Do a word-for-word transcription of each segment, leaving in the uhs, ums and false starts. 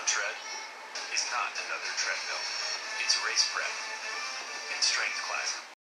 Tread is not another treadmill. It's race prep and strength class.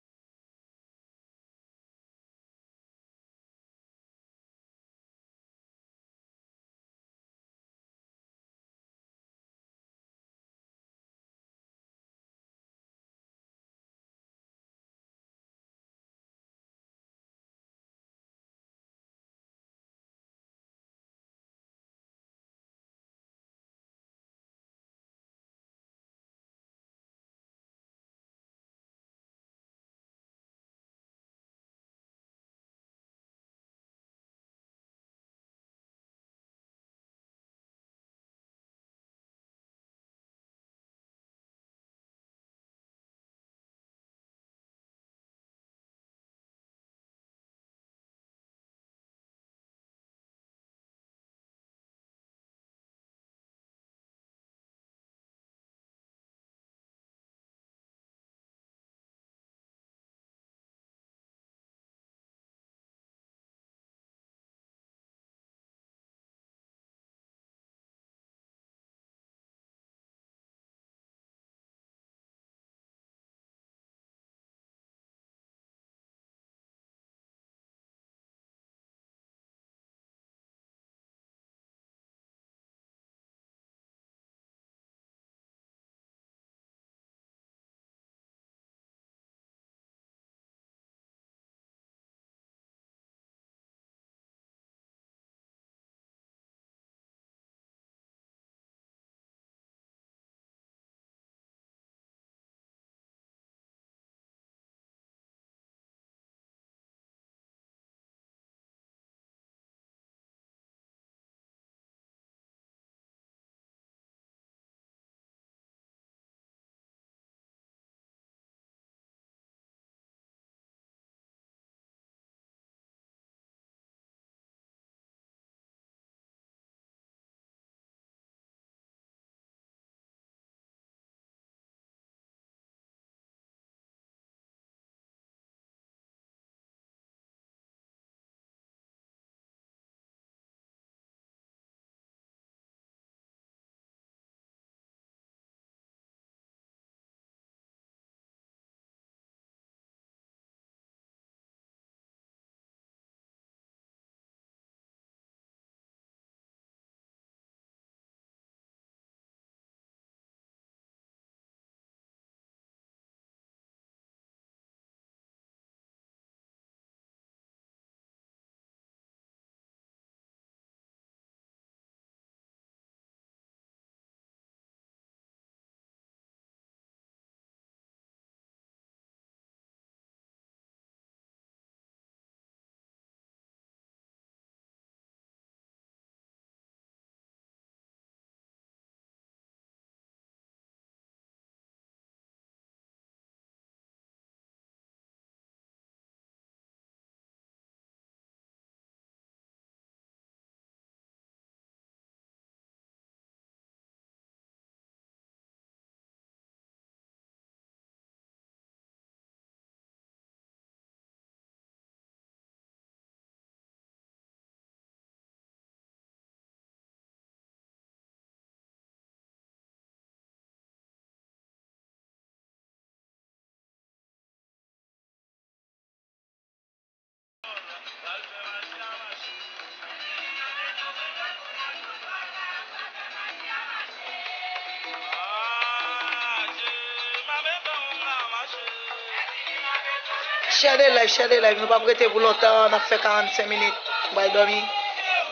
Share the live, share the live. Nou p ap rete pou lontan, n ap fè karannsenk minit. M pral dòmi.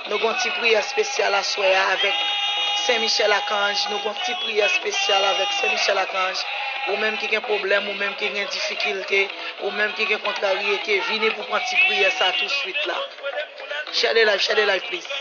Nou gon ti priyè espesyal aswè a avèk Sen Michèl Akanj. Nou gon ti priyè espesyal avèk Sen Michèl Akanj. Ou menm ki gen pwoblèm, ou menm ki gen difikilte, ou menm ki gen kontraryete, vini pou pran ti priyè sa touswit la. Share the live, share the live, please.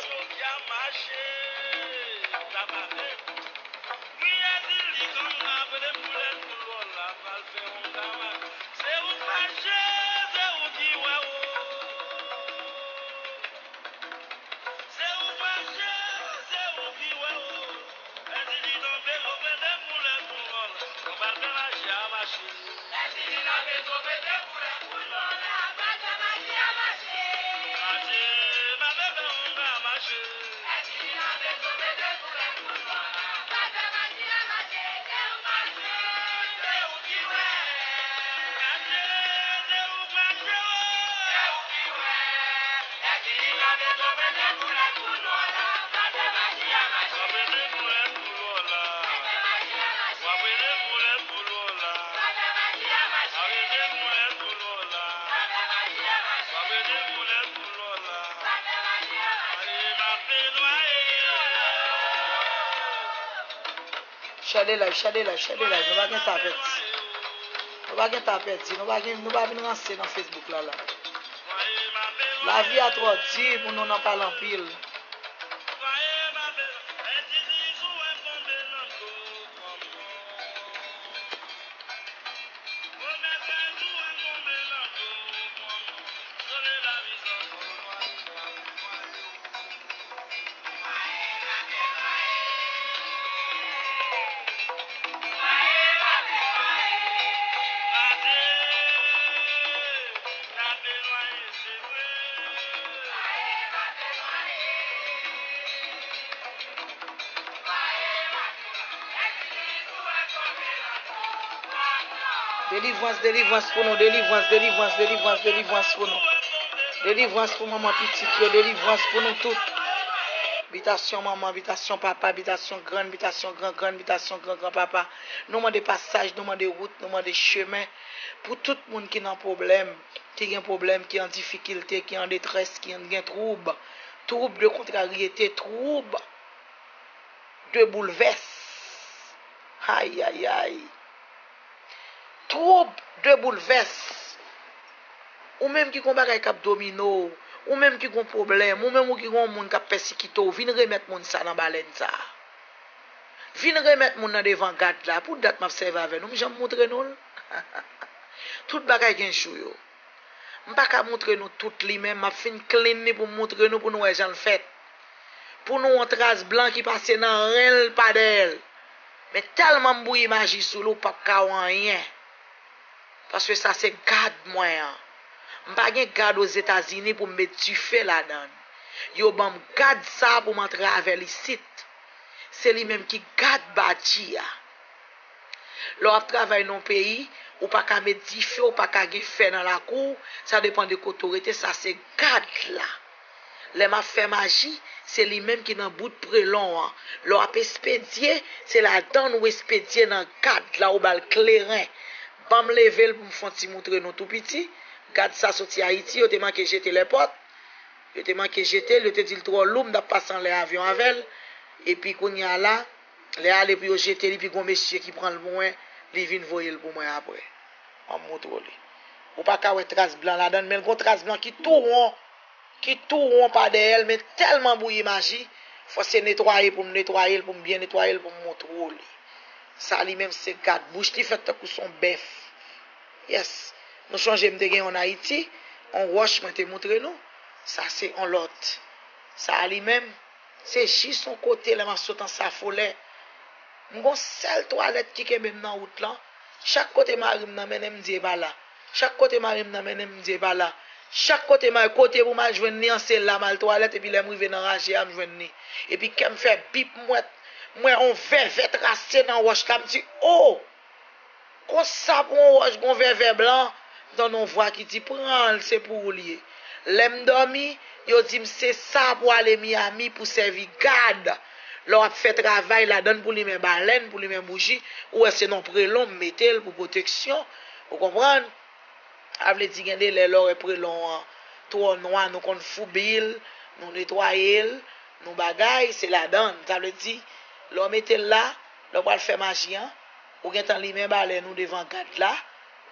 Share the live, share the live, share the live. Nou pa gen sa pèdi. Nou pa gen sa pèdi. Nou pa gen, nou pa vin ranse nan Facebook la la. Lavi a twò di pou nou nan pale anpil. Delivrans, delivrans pou nou, delivrans, delivrans, delivrans, delivrans pou nou. Delivrans pou manman pitit yo, delivrans pou nou tout. Bitasyon manman, bitasyon papa, bitasyon grann, bitasyon gran grann, bitasyon gran gran papa. Nou mande pasaj, nou mande wout, nou mande chemen pou tout moun ki nan pwoblèm, ki gen pwoblèm, ki an difikilte, ki an detrès, ki an gen twoub. Twoub de kontraryete, twoub de boulvès. Ayayay. Twoub de boulvès. Ou menm ki gon bagay k ap domine w, ou menm ki gon pwoblèm, ou menm ou ki gon moun k ap pèsikite w, vin remèt moun sa nan balèn sa. Vin remèt moun nan devan gad la. Pou dat m ap sèvi avè nou, m janm moutre nou l. Tout bagay gen jou yo. M pa ka moutre nou tout li, men m ap fin clean li pou m moutre nou pou nou wè jan l fèt. Pou nou wè yon tras blan ki pase nan ren l pa dèyè l. Men tèlman m bouyi maji sou li, ou p ap ka wè anyen. Paske sa se gad mwen an. M pa gen gad Ozetazini pou m met dife ladan l. Yo ban m gad sa pou m antre avè l isit. Se li menm ki gad badji a. Lè w ap travay nan yon peyi, ou pa ka met dife, ou pa ka gen fè nan lakou w, sa depann de kote w rete, sa se gad la. Lè m ap fè maji, se li menm ki nan bout prelon an. Lè w ap espedye, se ladan l ou espedye nan gad la, ou ba l kleren. Ban m leve l pou m fè yon ti moutre nou tou piti. Gad sa soti Ayiti, yo te manke jete l èpòt. Yo te manke jete l, yo te di l twò lou, m t ap pase anlè avyon avè l. Epi kounye a la, lè ale pou yo jete li, epi gon mesye ki pran l pou mwen, li vin voye l pou mwen apre. An m moutre w li. Ou pa ka wè tras blan ladan l, men l gon tras blan ki tou won, ki tou won pa dèyè l, men tèlman bouyi maji, fò se netwaye pou m netwaye l, pou m byen netwaye l, pou m moutre w li. Sa li menm se gad bouch li fèt tankou se yon bèf. Yes. Nou chonje m te gen yon Ayiti, yon wòch mwen te moutre nou. Sa se yon lòt. Sa li menm, se jis yon kote lè m ap sot an Safolè. M gon sèl twalèt ki kenbe m nan wout lan. Chak kote mari m nan mennen m, m di e pa la. Chak kote mari m nan mennen m, m di e pa la. Chak kote mari, kote pou m al jwenn li an, se la m al twalèt, epi lè m rive nan raje a, m jwenn li. Epi kè m fè bip, m wè, m wè yon vèvè trase nan wòch la, m di, o! Konsa pou yon wòch gon vèvè blan, m tande yon vwa ki di, pran l, se pou ou l ye. Lè m dòmi, yo di m se sa pou ale Miami pou sèvi gad. Lè w ap fè travay ladan l pou limen balèn, pou limen bouji, ou wè se nan prelon m mete l pou pwoteksyon. Ou konprann? Sa vle di gen de lè lè w wè prelon an twò nwa, nou konn foubi l, nou netwaye l, nou bagay, se ladan l. Sa vle di, lè w mete l la, lè w pral fè maji an, ou gentan limen balèn ou devan gad la,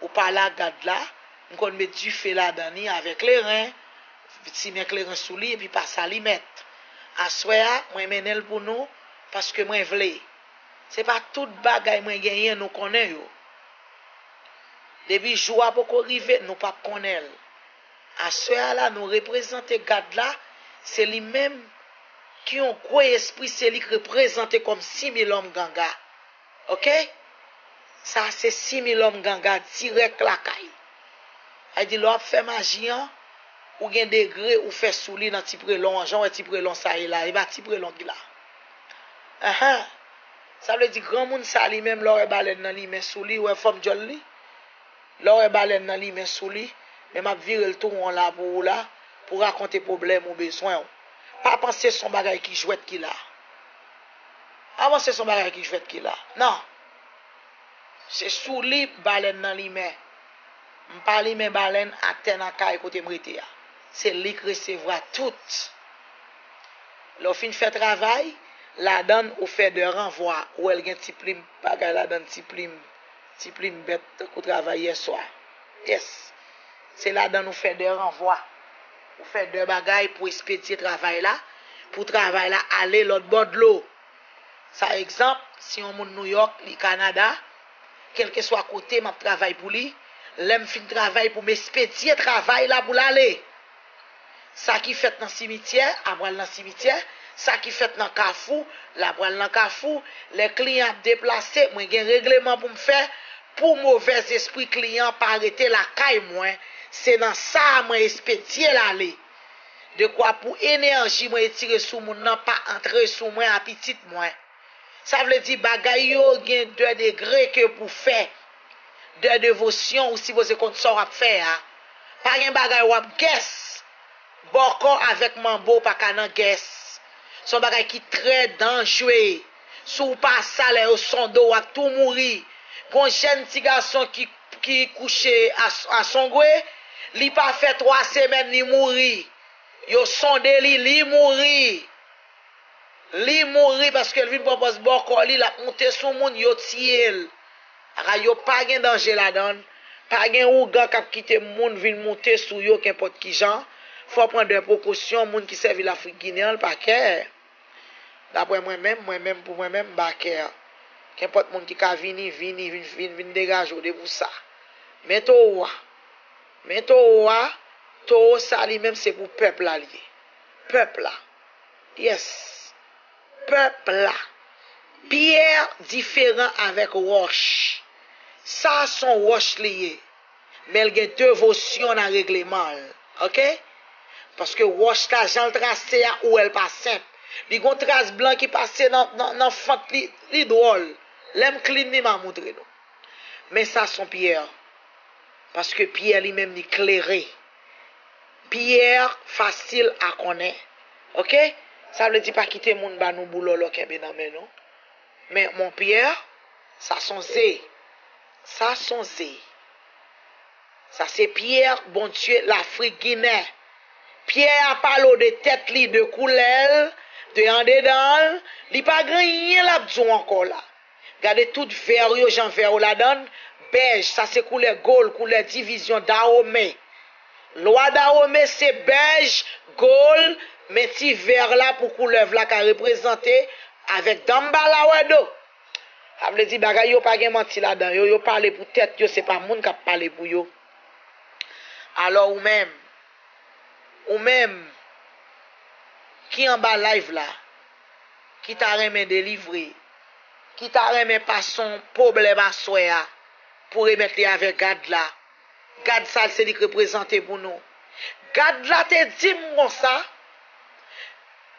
ou pale ak gad la, m konn met dife ladan li avèk kleren, simen kleren sou li epi pase alimèt. Aswè a, mwen mennen l pou nou, paske mwen vle. Se pa tout bagay mwen genyen nou konnen yo. Depi jou a poko rive, nou p ap konnen l. Aswè a la, nou reprezante gad la, se li menm ki yon gwo espri, se li k reprezante kòm similòm ganga. Oke? Sa se similòm ganga dirèk lakay. Sa vle di, lè w ap fè maji an, ou gen degre ou fè sou li nan ti prelon an. Jan w wè ti prelon sa ye la, e pa ti prelon ki la. Enhen. Sa vle di, granmoun sa li menm, lè w wè balèn nan limen sou li, ou wè fòm djòl li? Lè w wè balèn nan limen sou li, men m ap vire l tou won la pou ou la. pou rakonte pwoblèm ou bezwen w. Pa panse se yon bagay ki jwèt ki la. Pa panse se yon bagay ki jwèt ki la. Non. Se sou li balèn nan limen. M pa limen balèn atè nan kay kote m rete a. Se li k resevwa tout. Lè w fin fè travay, ladann ou fè de ranvwa. Ou wè l gen ti plim bagay ladann, ti plim, ti plim bèt tankou travay yèswa. Yes. Se ladann ou fè de ranvwa. Ou fè de bagay pou espedye travay la, pou travay la ale lòt bò dlo. Sa egzanp, si yon moun Nouyòk, li Kanada, kèlkeswa kote m ap travay pou li, lè m fin travay pou m espedye travay la pou l ale. Sa ki fèt nan simityè, a pral nan simityè. Sa ki fèt nan kafou, la pral nan kafou. Lè kliyan ap deplase, mwen gen regleman pou m fè pou movèzespri kliyan pa rete lakay mwen. Se nan sa a mwen espedye l ale. Dekwa pou enèji mwen etire sou moun nan pa antre sou mwen a pitit mwen. Sa vle di bagay yo gen de degre ke pou fè. De devosyon ou sipoze konn sa w ap fè a. Pa gen bagay w ap gès. Bòkò avèk manbo pa ka nan gès. Se yon bagay ki trè danjre. Si w pa sa lè yo sonde w, w ap tou mouri. Gon jèn ti gason ki, ki kouche a, a Songwe, li pa fè twa semèn li mouri. Yo sonde li, li mouri. Li mouri paske l vin pran pòz bòkò li, l ap moute sou moun, yo tiye l. Aka yo pa gen danje ladan l. Pa gen ougan k ap kite moun vin moute sou yo kenpòt ki jan. Fò w pran de prekosyon, moun ki sèvi Lafrik Ginen an, l pa kè. Daprè mwen menm, mwen menm pou mwen menm, m pa kè. Kenpòt moun ki ka vini, vini, vin, vin, vin degaje w de pou sa. Men towo a. Men towo a, towo sa li menm se pou pèp la l ye. Pèp la. Yes. Pèp la. Pyè diferan avèk wòch. Sa se yon wòch li ye. Men l gen devosyon nan regleman l. Oke? Paske wòch la, jan l trase a, ou wè l pa senp. Li gon tras blan ki pase nan, nan, nan fant li, li dwòl. Lè m clean li, m a moutre nou. Men sa se yon pyè. Paske pyè li menm li klere. Pyè fasil a konnen. Oke? Sa vle di pa kite moun ba nou boulòlò kenbe nan men nou. Men mon pyè, sa se yon ze. Sa se yon ze. Sa se pyè Bondye Lafrik Ginen. Pyè a pale w de tèt li, de koulè l, de andedan l. Li pa gen anyen l ap di w ankò la. Gade tout vè yo, jan vè yo ladan l. Bèj, sa se koulè gol, koulè divizyon, Dawome. Lwa Dawome se bèj, gol, men ti vè la pou koulèv la ka reprezante avèk danmbala wè do. Sa vle di bagay yo pa gen manti ladan yo, yo pale pou tèt yo, se pa moun k ap pale pou yo. Alò ou menm, ou menm ki anba live la, ki ta renmen delivre, ki ta renmen pase yon pwoblèm aswè a pou remèt li avè gad la. Gad sa se li k reprezante pou nou. Gad la te di m konsa,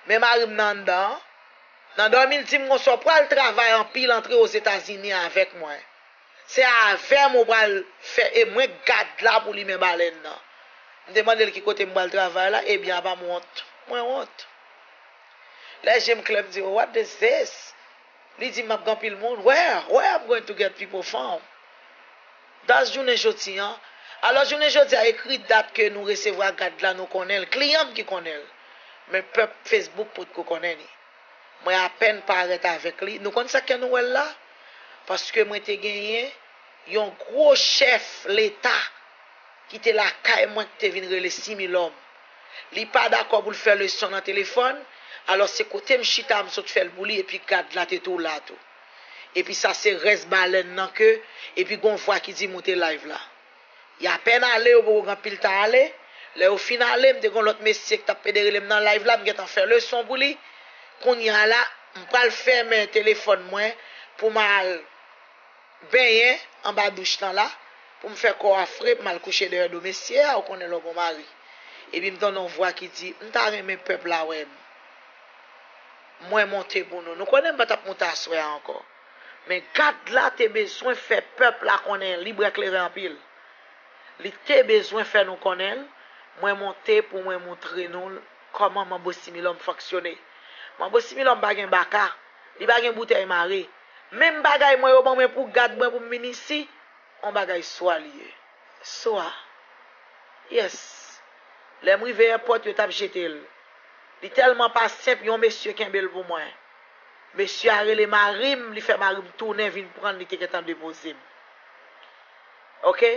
men mari m nan anndan an, nan dòmi l di m konsa, w pral travay anpil antre Ozetazini avèk mwen. Se avè m ou pral fè, e mwen gad la pou limen balèn nan. M te mande l ki kote m pral travay la, ebyen apa m wont. Mwen wont. Lè je m klè m di, "Oh, what is this?" Li di m ap gen anpil moun. Where? Where I'm going to get people from? Das jounen jodi an. Alò jounen jodi a ekri dat ke nou resevwa gad la nou konnen l. Kliyan m ki konnen l. Men pèp Facebook potko konnen li. Mwen apèn parèt avèk li. Nou konn sa k fè nou wè l la? Paske mwen te genyen yon gwo chèf leta ki te lakay mwen ki te vin rele Similòm. Li pa dakò pou l fè leson nan telefòn, alò se kote m chita m sot fè l pou li epi gad la te tou la tou. Epi sa se rès balèn nan ke, epi gon vwa ki di moute live la. Y apèn ale, yo poko gen anpil tan ale. Lè yo fin ale, m te gen lòt mesye ki t ap pede rele m nan live la, m gentan fè leson pou li. Kounye a la, m pral fèmen telefòn mwen pou m al benyen anba douch lan la, pou m fè kò a fre, pou m al kouche dèyè do mesye a, ou konnen lè w gon mari. Epi m tande yon vwa ki di, "M ta renmen pèp la wè m. Mwen monte pou nou." Nou konnen m pa t ap monte aswè a ankò. Men gad la te bezwen fè pèp la konnen li brè klere anpil. Li te bezwen fè nou konnen l, Mwen monte pou mwen moutre nou kòman Manbo Similòm fonksyone. Manbo Similòm pa gen baka, li pa gen boutèy mare. Menm bagay mwen yo ban mwen pou gad mwen pou m vin isi, on bagay swa li ye. Swa. Yes. Lè m rive èpòt, yo t ap jete l. Li tèlman pa senp, yon mesye kenbe l pou mwen. Mesye a rele mari m, li fè mari m tounen vin pran l, li te gentan depoze m. Oke?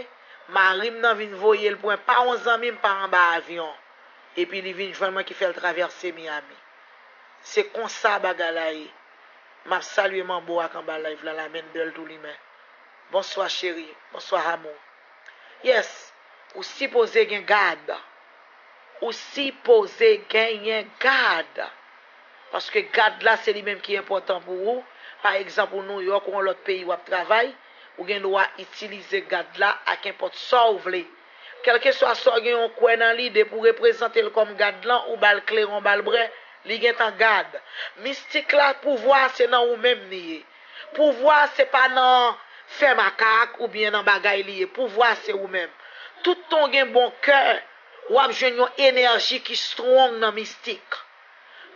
Mari m nan vin voye l pran pa yon zanmi m pa anba avyon. Epi li vin jwenn mwen ki fè l travèse Miami. Se konsa bagay la ye. M ap salye Manbo ak anba live la, la menn bèl tou li men. Bonswa cheri, bonswa amou. Yes, ou sipoze gen gad. Ou sipoze genyen gad. Paske gad la se li menm ki enpòtan pou ou. Pa egzanp, ou Nouyòk ou yon lòt peyi w ap travay, ou gen dwa itilize gad la ak enpòt sa w vle. Kèlkeswa sa w gen yon kwè nan li, depi w reprezante l kòm gad lan, ou ba l kleren, ou ba l brè, li gentan gad. Mistik la, pouvwa a se nan ou menm li ye. Pouvwa a se pa nan fè makak oubyen nan bagay li ye. Pouvwa a se ou menm. Tout tan w gen bon kè, w ap jwenn yon enèji ki strong nan mistik.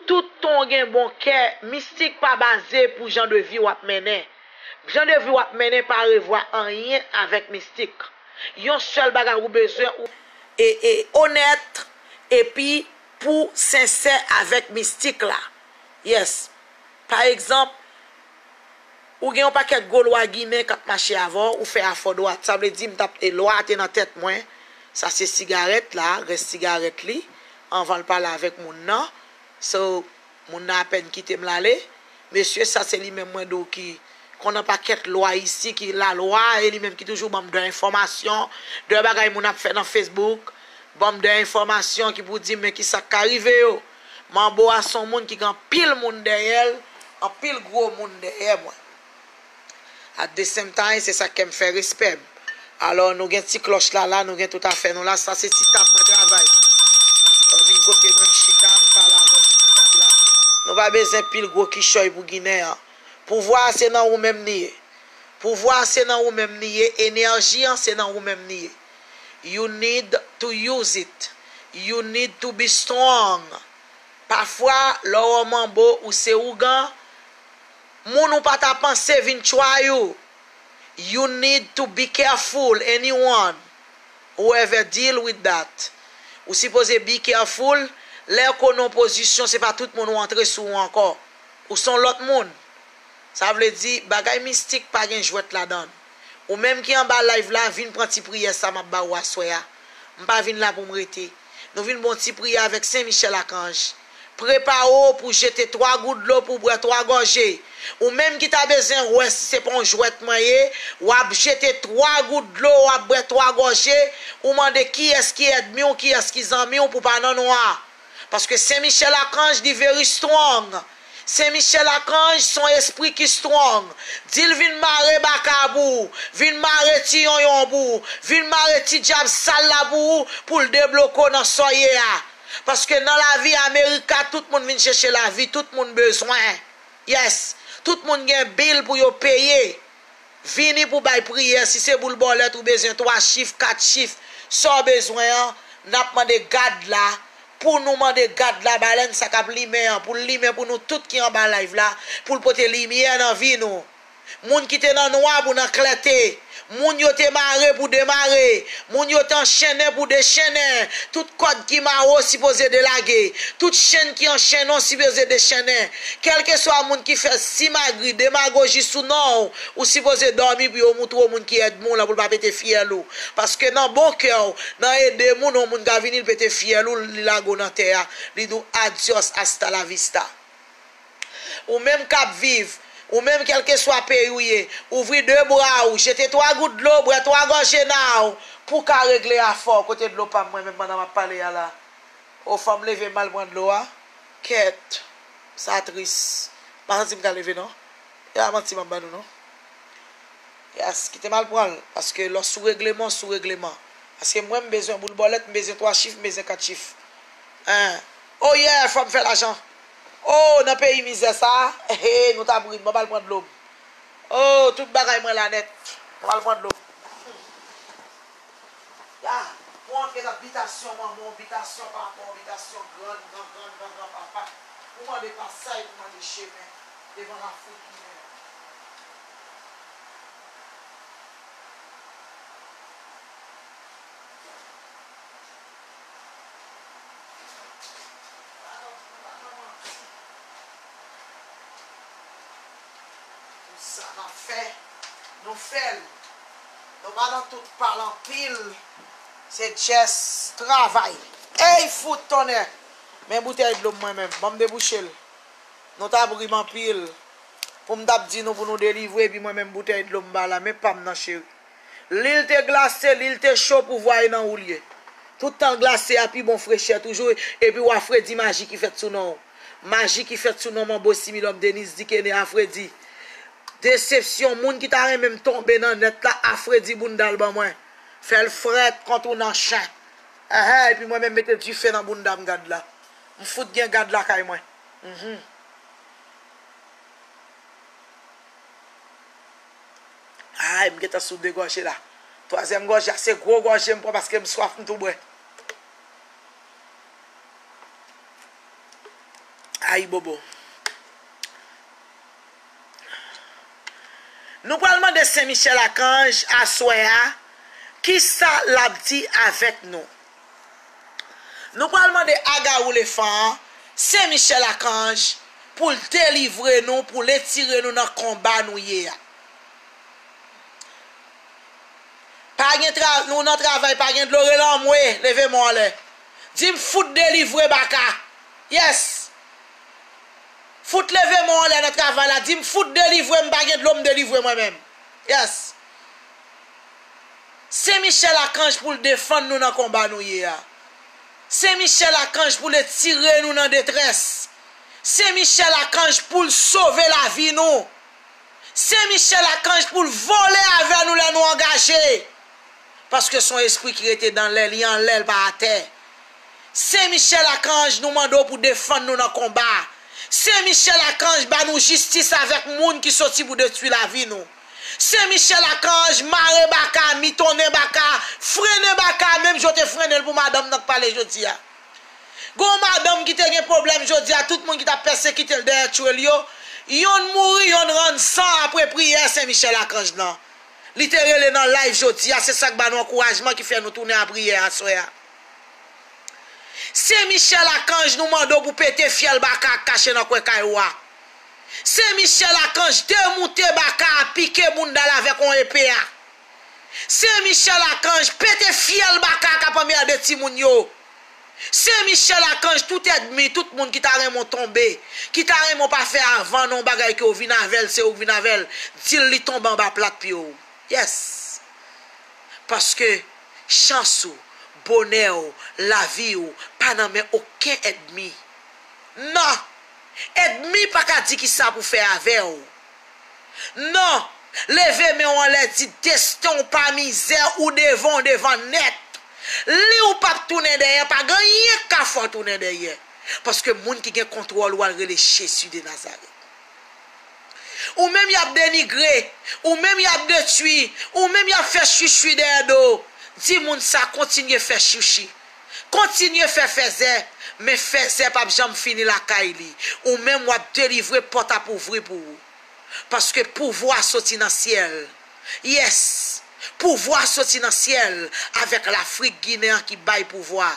Tout tan w gen bon kè, mistik pa baze pou jan de vi w ap mennen. Jan de vi w ap mennen pa revwa anyen avèk mistik. Yon sèl bagay ou bezwen, ou e, e onèt, epi pou sensè avèk mistik la. Yes. Pa egzanp, ou gen yon pakèt gwo lwa ginen k ap mache avè w, ou fè afè w dwat. Sa vle di, m t ap, e lwa a te nan tèt mwen. Sa se sigarèt la, rès sigarèt li, anvan l pale avèk moun nan. So, moun nan apèn kite m l ale. Mesye, sa se li menm mwen di w ki konn yon pakèt lwa isi, ki lalwa, e li menm ki toujou ban m de enfòmasyon, de bagay moun ap fè nan Facebook, ban m de enfòmasyon ki pou di m men kisa k ka rive yo. Manbo a se yon moun ki gen anpil moun dèyè l, anpil gwo moun dèyè mwen. At the same time, se sa k fè m fè respè m. Alò, nou gen ti klòch la, la, nou gen tout afè nou la. Sa se ti tab mwen travay. Lè w vin kote mwen, m chita, m pale avè w sou ti tab la. Nou pa bezwen pil gwo kichòy pou Ginen an. Pouvwa a se nan ou menm li ye. Pouvwa a se nan ou menm li ye. Enèji an se nan ou menm li ye. You need to use it. You need to be strong. Pafwa, lè w wè manbo ou se ougan, moun ou pa ta panse vin try ou. You need to be careful, anyone, whoever deal with that. Ou sipoze be careful, lè w konnen yon pozisyon, se pa tout moun ou antre sou ou ankò. Ou se yon lòt moun. Sa vle di, bagay mistik pa gen jwèt ladan l. Ou menm ki anba live la, vin pran ti priyè sa m ap ba ou aswè a. M pa vin la pou m rete. Nou vin ba w ti priyè avèk Sen Michèl Akanj. Prepare w pou jete twa gout dlo pou w bwè twa gòje. Ou menm ki ta bezwen wè si se pa yon jwèt mwen ye, w ap jete twa gout dlo, w ap bwè twa gòje, ou mande kiyès ki ènmi w, kiyès ki zanmi w pou w pa nan nwa. Paske Sen Michèl Akanj, li very strong. Sen Michèl Akanj se yon espri ki strong. Di l vin mare baka pou ou, vin mare ti yonyon pou ou, vin mare ti dyab sal la pou ou, pou l debloke w nan sa w ye a. Paske nan lavi Amerika, tout moun vin chèche lavi, tout moun bezwen. Yes, tout moun gen bil pou yo peye. Vini pou bay priyè, si se boul bòlèt ou bezwen twa chif, kat chif, sa w bezwen an, n ap mande gad la, pou nou mande gad la, balèn sa k ap limen an, pou l limen pou nou tout ki anba live la, pou l pote limyè nan vi nou. Moun ki te nan nwa pou nan klète. Moun yo te mare pou demare. Moun yo te anchennen pou dechennen. Tout kòd ki mare w sipoze delage. Tout chenn ki anchennen w sipoze dechennen. Kèlkeswa moun ki fè simagri, demagoji sou non w, ou sipoze dòmi pou yo moutre w moun ki ènmi w lan pou l pa pete fyèl ou. Paske nan bon kè w, nan ede moun, yon moun ka vini, l pete fyèl ou, li lage w nan tè a. Li di w, "Adios, hasta la vista." Ou menm k ap viv, ou menm kèlkeswa peyi w ye, ouvri de bra w, jete twa gout dlo, bwè twa gòje nan w, pou w ka regle afè w. Kote dlo pa m mwen menm pandan m ap pale a la? O, fò m leve m al pran dlo a? Kèt, sa tris. M pa santi m ka leve non. E pa manti m ap ban nou non. Yes, kite m al pran l, paske lè w sou regleman, w sou regleman. Paske mwen, m bezwen boul bòlèt, m bezwen twa chif, m bezwen kat chif. Hein. Oh yeah, fò m fè lajan. Oh, nan peyi mizè sa, he, nou t ap ri m, ban m al pran dlo m. Oh, tout bagay mwen la nèt. Ban m al pran dlo m. Ya. Ou antre nan bitasyon manman w, bitasyon papa w, bitasyon grann, gran grann, gran gran papa. Ou mande pasay, ou mande chemen devan Lafrik Ginen an. Sa n ap fè, nou fè l. Nou pa nan tout pale anpil. Se just travay. Ey, fout tonnè! Men boutèy dlo m mwen menm. Ban m debouche l. Nou t ap ri m anpil. Pou m t ap di nou pou nou delivre, epi mwen menm boutèy dlo m ba la. Men pa m nan cheri. Li l te glase, li l te cho, pouvwa e nan ou l ye. Tout tan l glase a pi bon frechè toujou, epi w a fredi maji ki fèt sou non w. Maji ki fèt sou non Manbo Similòm Denis Dikene a fredi. Desepsyon, moun ki ta renmen m tonbe nan nèt la a fredi bounda l ban mwen. Fè l frèt kont ou nan chen. Enhen, epi mwen menm mete dife nan bounda m gad la. M fout gen gad lakay mwen. Mhm. Ay, m gentan sou de gòje la. Twazyèm gòje a, se gwo gòje m pran paske m swaf, m tou bwè. Ayibobo. Nou pral mande Sen Michèl Akanj aswè a, kisa l ap di avèk nou. Nou pral mande Agawou Lefan an, Sen Michèl Akanj, pou l delivre nou, pou l etire nou nan konba nou ye a. Pa gen tra-, nou nan travay, pa gen dlo, rele anmwe, leve men w anlè. Di m fout delivre Baka. Yes. Fout leve men w anlè nan travay la. Di m fout delivre m, pa gen dlo, m delivre mwen menm. Yes. Sen Michèl Akanj pou l defann nou nan konba nou ye a. Sen Michèl Akanj pou l etire nou nan detrès. Sen Michèl Akanj pou l sove lavi nou. Sen Michèl Akanj pou l vole avè nou lè nou angaje. Paske se yon espri ki rete nan lè, li anlè, l pa atè. Sen Michèl Akanj, nou mande w pou defann nou nan konba. Sen Michèl Akanj, ba nou jistis avèk moun ki soti pou detwi lavi nou. Sen Michèl Akanj, mare Baka, mitonnen Baka, frennen Baka, menm jan w te frennen l pou madanm nan k pale jodi a. Gon madanm ki te gen pwoblèm jodi a, tout moun ki t ap pèsekite l dèyè tchwe l yo, yonn mouri, yonn rann san apre priyè Sen Michèl Akanj lan. Li te rele nan live jodi a, se sa k ba nou ankourajman ki fè nou tounen a priyè aswè a. Sen Michèl Akanj, nou mande w pou pete fyèl Baka ak kache nan kwen kay ou a. Sen Michèl Akanj, demoute Baka a, pike bounda l avèk yon epe a. Sen Michèl Akanj, pete fyèl Baka k ap anmède timoun yo. Sen Michèl Akanj, tout ènmi, tout moun ki ta renmen w tonbe, ki ta renmen w pa fè avan nan yon bagay ke w vin avè l, se ou k vin avè l, di l li tonbe anba plat pye w. Yes. Paske chans ou, bonè w, lavi w pa nan men okenn ènmi. Non! Ènmi pa ka di kisa pou fè avè w. Non! Leve men w anlè, di desten w pa mizè, ou devan, w devan nèt. Li w p ap tounen dèyè, pa gen anyen k ka fè w tounen dèyè. Paske moun ki gen kontwòl ou a rele Jezi de Nazarèt. Ou menm y ap denigre, ou menm y ap detwi, ou menm y ap fè chichi dèyè do w. Di moun sa kontinye fè chichi. Kontinye fè fèzè, men fèzè p ap janm fini lakay li. Ou menm w ap delivre, pòt ap ouvri pou ou. Paske pouvwa soti nan syèl. Yes! Pouvwa soti nan syèl avèk Lafrik Ginen an ki bay pouvwa,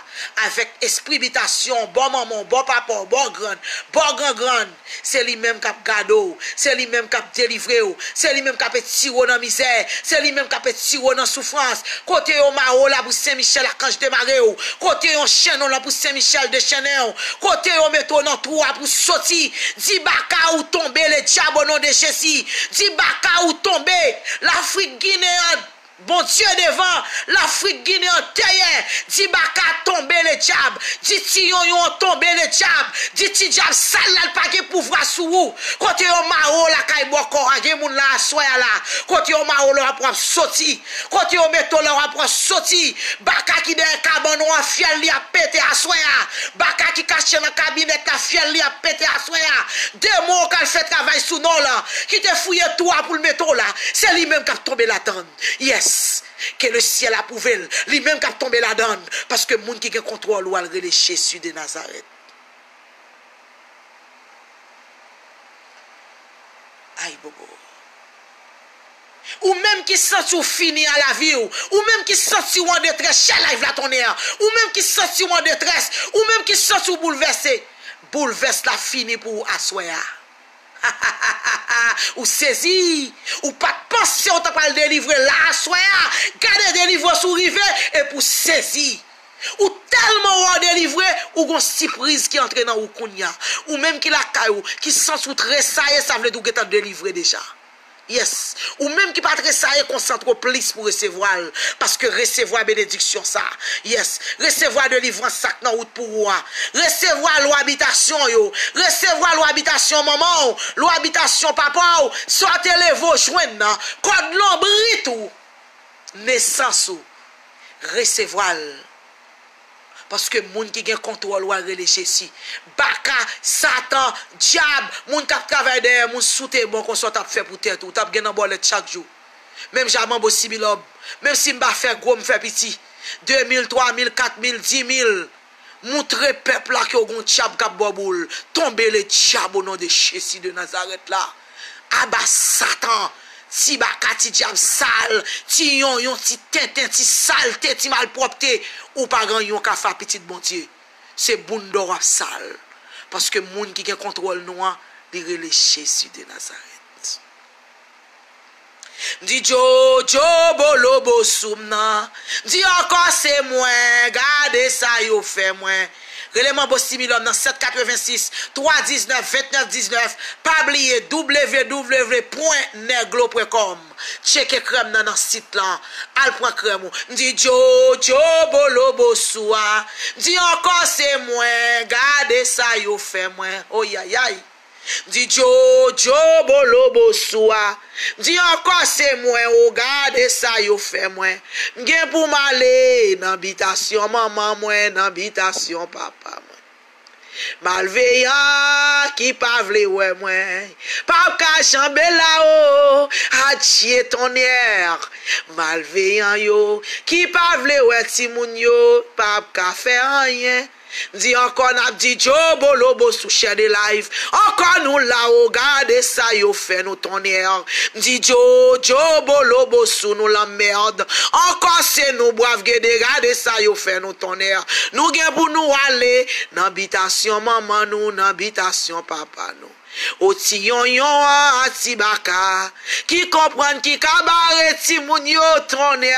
avèk espri bitasyon, bò manman w, bò papa w, bò grann, bò grangrann. Se li menm k ap gade w, se li menm k ap delivre w, se li menm k ap etire w nan mizè, se li menm k ap etire w nan soufrans. Kote yo mare w la pou Sen Michèl Akanj demare w. Kote yo chennen w la pou Sen Michèl dechennen w. Kote yo mete w nan twou a pou soti. Di Baka ou tonbe, le diable au nom de Jésus. Di Baka ou tonbe. Lafrik Ginen an, Bondye devan. Lafrik Ginen an dèyè. Di Baka tonbe, le diable. Di ti yonyon an tonbe, le diable. Di ti dyab sal la, l pa gen pouvwa sou ou. Kote yo mare w lakay bòkò a, gen moun la aswè a la. Kote yo mare w la, w ap, w ap soti. Kote yo mete w la, w ap, w ap soti. Baka ki dèyè kabann ou an, fyèl li ap pete aswè a. Baka ki kache nan kabinèt la, fyèl li ap pete aswè a. Demon k al fè travay sou non w lan, ki te fouye twou a pou l mete w la, se li menm k ap tonbe ladann. Yes. Ke le syèl apwouve l. Li menm k ap tonbe ladann. Paske moun ki gen kontwòl ou a l rele Jezi de Nazarèt. Ay bobo. Ou menm ki santi w fini a lavi w, ou menm ki santi w an detrès, share live la tonnè, ou menm ki santi w an detrès, ou menm ki santi w boulvèse, boulvès la fini pou ou aswè a. Ou sezi, ou pa t panse w ta pral delivre la aswè a, gade delivrans ou rive, epi w sezi. Ou tèlman wè w delivre, ou gon sipriz ki antre nan ou kounye a. Ou menm ki lakay ou, ki santi w tresaye, sa vle di w gentan delivre deja. Yes. Ou menm ki pa tresaye, konsantre w plis pou resevwa l. Paske resevwa benediksyon sa. Yes. Resevwa delivrans sa k nan wout pou ou a. Resevwa lwa bitasyon yo. Resevwa lwa bitasyon manman w, lwa bitasyon papa w. Sa w te leve w jwenn nan. Kòd lonbrit ou. Nesans ou. Resevwa l. Paske moun ki gen kontwòl ou a rele Jezi. Baka, Satan, dyab, moun k ap travay dèyè moun, si w te bon konsa w t ap fè pou tèt ou, w t ap gen nan bòlèt chak jou. Menm jan manbo Similòb, menm si m pa fè gwo, m fè piti. De mil, twa mil, kat mil, di mil. Moutre pèp la ke w gon dyab k ap ba w boul. Tonbe le dyab o non de Jezi de Nazarèt la. Aba Satan, ti baka, ti dyab sal, ti yonyon, ti tenten, ti salte, ti malpwòpte, ou pa gen anyen w ka fè a pitit Bondye. Se bounda w ap sal. Paske moun ki gen kontwòl nou an, li rele Jezi de Nazarèt. M di djo, djo, bolo, bo sou m nan. M di ankò se mwen, gade sa yo fè mwen. Rele manbo Similòm nan sèt katrevensis, twa diznèf, vennèf diznèf. Pa bliye, w w w pwen nèglo pwen kòm. Tcheke krèm nan nan sit lan. Al pran krèm ou. M di djo, djo, bolo, bo sou a. M di ankò se mwen, gade sa yo fè mwen. Oyayay. M di djo, djo, bolo, bo sou a. M di ankò se mwen, o gade sa yo fè mwen. M gen pou m ale nan bitasyon manman mwen, nan bitasyon papa mwen. Malveyan ki pa vle wè mwen, p ap ka janbe la o, adye tonnè. Malveyan yo ki pa vle wè timoun yo, p ap ka fè anyen. M di ankò, n ap di djo, bolo, bo sou share the live. Ankò nou la o, gade sa yo fè nou tonnè. M di djo, djo, bolo, bo sou nou lanmèd. Ankò se nou, bwav gede, gade sa yo fè nou tonnè. Nou gen pou nou ale nan bitasyon manman nou, nan bitasyon papa nou. O ti yonyon an, a ti baka, ki konprann ki ka bare timoun yo tonnè.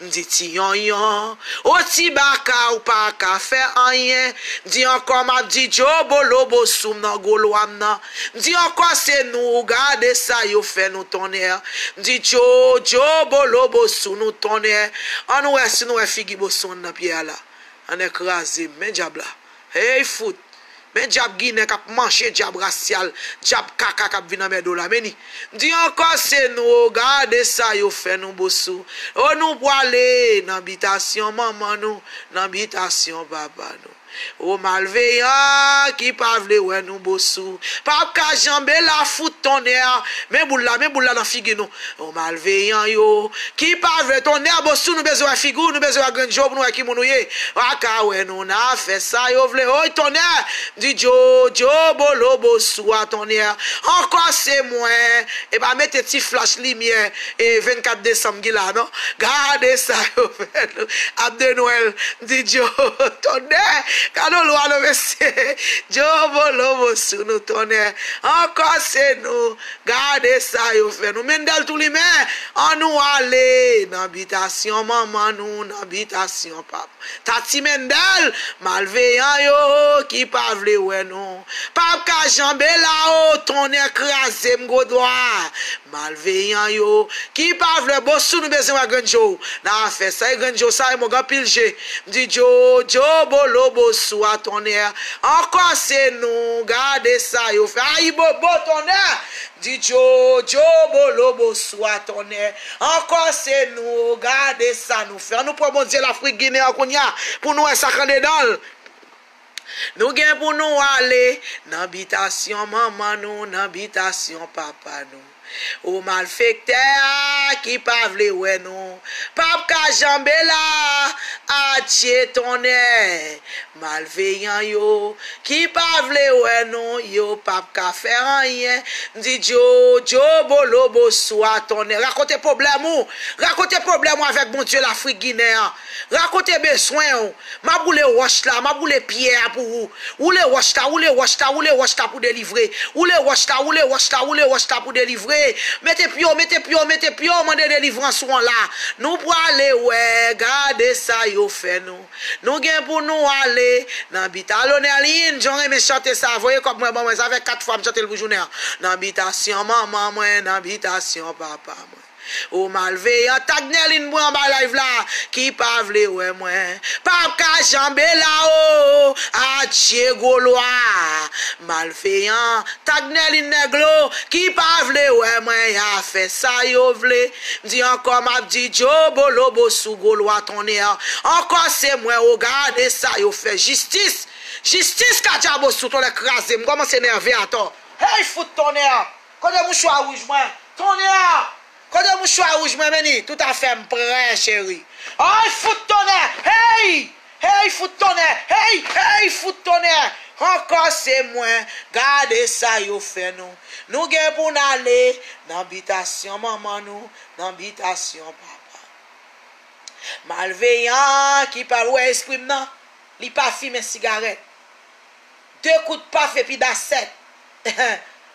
M di ti yonyon, o ti baka, ou pa ka fè anyen. M di ankò, m ap di djo, bolo, bo sou m nan gwo lwa m nan. M di ankò se nou, gade sa yo fè nou tonnè. M di djo, djo, bolo, bo sou nou tonnè. Ann wè si nou wè figi bo sou an nan pye a la. Ann kraze m, men dyab la. Hey fout. Men dyab ginen k ap manje dyab rasyal, dyab kaka k ap vin anmède w la, men ni. M di ankò se nou o, gade sa yo fè nou bo sou. O nou pwale nan bitasyon manman nou, nan bitasyon papa nou. O malveyan ki pa vle wè nou bo sou, p ap ka janbe la fout tonnè. Men boul la, men boul la nan figi nou. O malveyan yo, ki pa vle tonnè, bo sou nou bezwen wè figi w, nou bezwen wè grenn je w pou nou wè ki moun ou ye. Pa ka wè nou nan fè sa yo vle. Oy tonnè, m di djo, djo, bolo, bo sou a tonnè. Ankò se mwen. E pa mete ti flach limyè, e vennkat desanm ki la non. Gade sa yo fè nou. Ap de Nwèl, m di djo, tonnè. Gade yon lwa non mesye. Djo, bolo, bo sou nou tonnè. Ankò se nou. Gade sa yo fè nou. Mendèl tou limen. Ann nou ale nan bitasyon manman nou, nan bitasyon papa. Tati Mendèl, malveyan yo ki pa vle vle wè nou. P ap ka janbe la o, tonnè kraze m gwo dwa. Malveyan yo ki pa vle Bosou, nou bezwen wè grenn je w. N a fè sa e grenn je w sa e mwen gen anpil je. M di djo djo bolo Bosou a tonnè. Ankò se nou, gade sa yo fè. Ayibobo tonnè. M di djo djo bolo Bosou a tonnè. Ankò se nou, gade sa nou fè. An nou pran Bondye Lafrik Ginen an kounye a pou nou wè sa k andedan l. Nou gen pou nou ale nan bitasyon manman nou, nan bitasyon papa nou. O malfektè a ki pa vle wè nou, p ap ka janbe la, atye tonnè. Malveyan yo ki pa vle wè nou, yo p ap ka fè anyen. M di djo djo bolo Bosou a tonnè. Rakonte pwoblèm ou, rakonte pwoblèm ou avèk Bondye Lafrik Ginen an. Rakonte bezwen w. M ap woule wòch la, m ap woule pyè a pou ou. Woule wòch la, woule wòch la, woule wòch la pou delivre. Woule wòch la, woule wòch la, woule wòch la pou delivre. Mete pye w, mete pye w, mete pye w, mande delivrans ou an la. Nou prale wè, gade sa yo fè nou. Nou gen pou nou ale nan bita Lonèlin, jan renmen chante sa, voye kòb mwen ban mwen, sa fè kat fwa m chante l pou jounen an. Nan bitasyon manman mwen, nan bitasyon papa mwen. O malveyan, tag Nèlin mwen anba live la, ki pa vle wè mwen. P ap ka janbe la o, atye gwo lwa. Malveyan, tag Nèlin Nèglo, ki pa vle wè mwen, y a fè sa yo vle. M di ankò, m ap di djo bolo Bosou gwo lwa tonnè. Ankò se mwen o, gade sa yo fè. Jistis, jistis Kadja Bosou, tonnè kraze m, kòmanse nève atò. Hey fout tonnè. Kote mouchwa wouj mwen? Tonnè! Kote mouchwa wouj mwen, Meni? Tout afè m prè, cheri. Ay, fout tonnè! Hey! Hey, fout tonnè! Hey! Hey, fout tonnè! Ankò se mwen, gade sa yo fè nou. Nou gen pou n ale nan bitasyon manman nou, nan bitasyon papa. Malveyan ki pa wè espri m nan, li pa fimen sigarèt. De kout paf epi dasèt.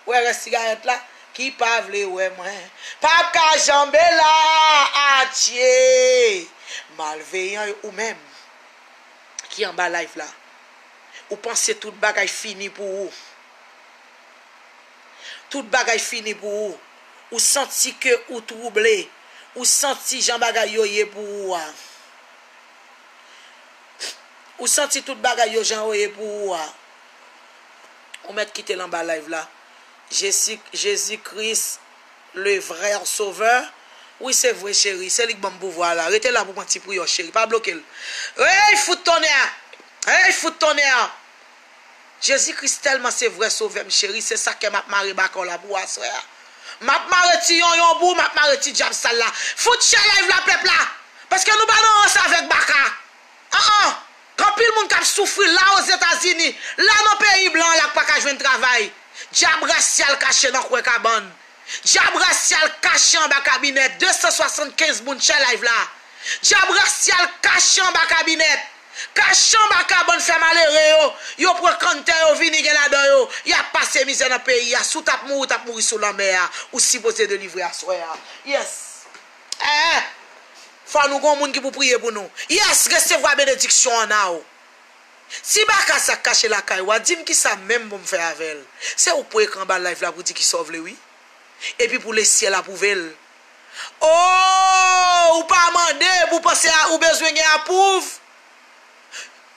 Wè rès sigarèt la, ki pa vle wè mwen. P ap ka janbe la, atye. Malveyan yo, ou menm ki anba live la, ou panse tout bagay fini pou ou. Tout bagay fini pou ou. Ou santi ke ou twouble. Ou santi jan bagay yo ye pou ou a. Ou santi tout bagay yo jan yo ye pou ou a. Ou mèt kite l anba live la. Jezi, Jezi Kris, le vrè sovè. Wi, se vre, cheri. Se li k ban m pouvwa la. Rete la pou pran ti priyè, cheri. Pa bloke l. Hey, fout tonnè! Hey, fout tonnè! Jezi Kris tèlman se vrè sovè m, cheri. Se sa k fè m ap mare baka w la pou aswè a. M ap mare ti yonyon pou ou, m ap mare ti dyab sal la. Fout share live la, pèp la. Paske nou pa nan rans avèk baka. An an. Gen anpil moun k ap soufri la Ozetazini, la nan peyi blan an la k pa ka jwenn travay. Dyab rasyal kache nan kwen kabann. Dyab rasyal kache anba kabinèt. De san swasannkenz moun share live la. Dyab rasyal kache anba kabinèt. Kache anba kabann fè malere yo. Yo pran kanntè yo vini gen ladan yo. Y ap pase mizè nan peyi a. Si w t ap mouri, w t ap mouri sou lanmè a. Ou sipoze delivre aswè a. Yes. Eh! Fò nou gon moun ki pou priye pou nou. Yes, resevwa benediksyon an now. Ti baka sa k kache lakay ou a, di m kisa menm pou m fè avè l. Se ou k pou ekri anba live la pou di kisa w vle wi. Epi pou lesyèl apwouve l. Oh, ou pa mande pou panse a, ou bezwen gen apwouv.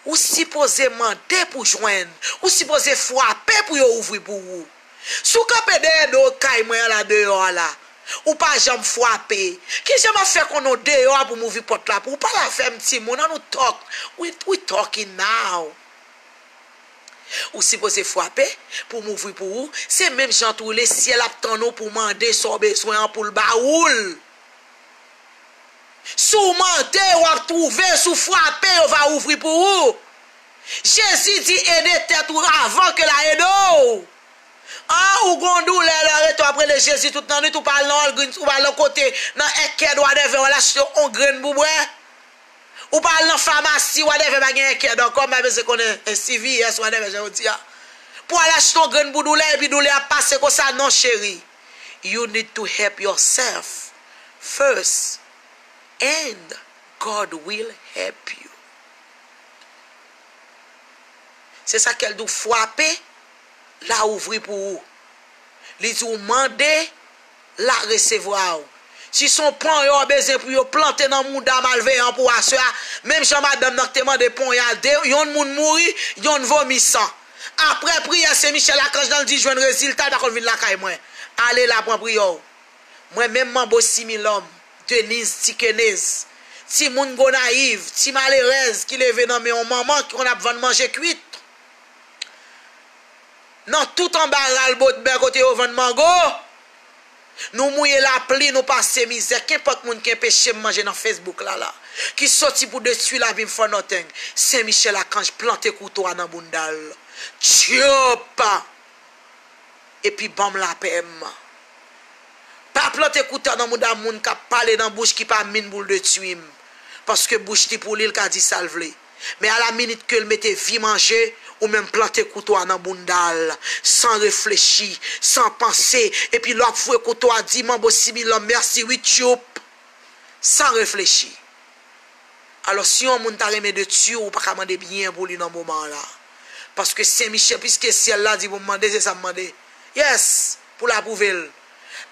Ou sipoze mande pou jwenn. Ou sipoze frape pou yo ouvri pou ou. Si w kanpe dèyè do kay mwen an la deyò a la, ou pa janm frape, kijan m ap fè konnen w deyò a pou m ouvri pòt la pou ou? Pale avè m timoun, an nou talk. We, we talking now. Ou sipoze frape pou m ouvri pou ou. Se menm jan tou lesyèl ap tann ou pou w mande sa w bezwen an pou l ba ou l. Si w mande, w ap twouve, si w frape, yo va ouvri pou ou. Jezi di ede tèt ou avan ke l a ede w. An, ou gon doulè lè w rete w ap rele Jezi tout nan nwit, ou pa al nan Walgreens, ou pa al nan kote, nan Egghead, whatever, w al achte yon grenn pou bwè. Ou pa al nan famasi, whatever, pa gen Egghead ankò, m pa bezwen konnen, eh, C V S, whatever, jan yo di a. Pou al achte yon grenn pou doulè, epi doulè ap pase konsa, non, cheri. You need to help yourself first, and God will help you. Se sa k fè l di w frape, l a ouvri pou ou. Li di w mande, l a resevwa w. Si se yon panyo w bezwen pou yo plante nan mouda malveyan pou aswè a, menm jan madanm nan ki te mande ponya de, yon moun mouri, yon vomi san. Apre priyè Sen Michèl Akanj nan, l di jwenn rezilta, l pa konn vin lakay mwen. Ale la pran priyè w. Mwen menm Manbo Similòm, Deniz Tikenez, timoun Gonayiv, ti malerèz ki leve nan men yon manman ki konn ap vann manje kwit. Nan tout anba ral Bodmè kote yo vann mango, nou mouye lapli, nou pase mizè. Kenpòt moun ki enpeche m manje nan Facebook la la, ki soti pou detwi lavi m fò nòteng, Sen Michèl Akanj plante kouto a nan bounda l. Tchop! Epi ban m lapè m. Pa plante kouto nan mouda moun k ap pale nan bouch ki pa min pou l detwi m. Paske bouch li pou li, l ka di sa l vle. Men alaminit ke l mete vi m an je, ou menm plante kouto a nan bounda l, san reflechi, san panse, epi lè w ap foure kouto a, di Manbo Similòm mèsi wi tchoup, san reflechi. Alò, si yon moun ta renmen detwi w, ou pa ka mande byen pou li nan moman an la. Paske Sen Michèl, piske syèl la di pou m mande, se sa m mande. Yes, pou l apwouve l.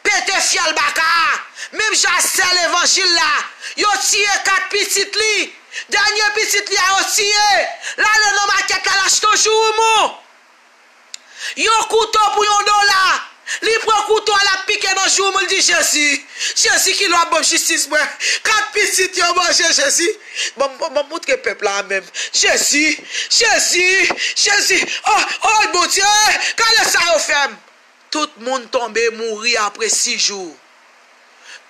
Pete fyèl baka a! Menm jan a sè levanjil la, yo tiye kat pitit li. Dènye pitit li a yo tiye. L ale nan makèt la, l achte yon joumoun. Yon kouto pou yon dola. Li pran kouto a, l ap pike nan joumoun, l di, Jezi, Jezi, kilè w ap ban m jistis mwen? Kat pitit yo manje, Jezi. Ban m, ban m, ban m moutre pèp la a menm. Jezi, Jezi, Jezi. Oh, oh, Bondye, gade sa yo fè m. Tout moun tonbe mouri apre sis jou.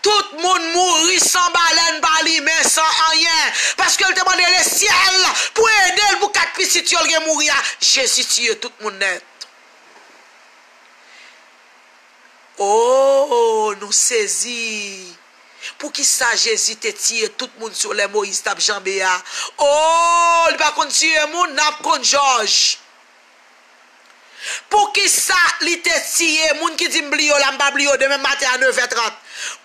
Tout moun mouri san balèn pa limen, san anyen. Paske l te mande lesyèl pou ede l pou kat pitit yo l gen mouri a. Jezi tiye tout moun nèt. Oh, nou sezi. Poukisa Jezi te tiye tout moun sou lè Moyiz t ap janbe a? Oh, li pa konn tiye moun, n ap konn jòj. Poukisa li te tiye moun ki di m bliye w la, m pa bliye w demen maten a nevè trant?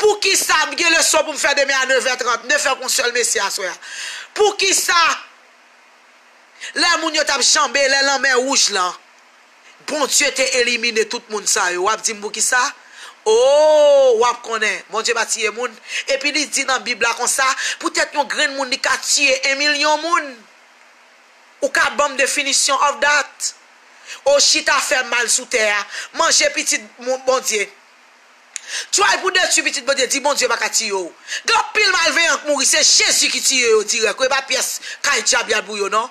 Poukisa m gen leson pou m fè demen a nevè trant? Nevè pou yon sèl mesye aswè a. Poukisa lè moun yo t ap janbe, lè lanmè wouj lan, Bondye te elimine tout moun sa yo? W ap di m poukisa? Oh, w ap konnen, Bondye pa tiye moun. Epi li di nan Bib la konsa, poutèt yon grenn moun li ka tiye en milyon moun. Ou ka ban m definition of that? Ou chita fè mal sou tè a, manje pitit moun Bondye. Try pou detwi pitit Bondye, di Bondye pa ka tiye w. Gen anpil malveyan k mouri, se Jezi ki tiye yo dirèk wi, e pa pyès kay dyab y al pou yo non.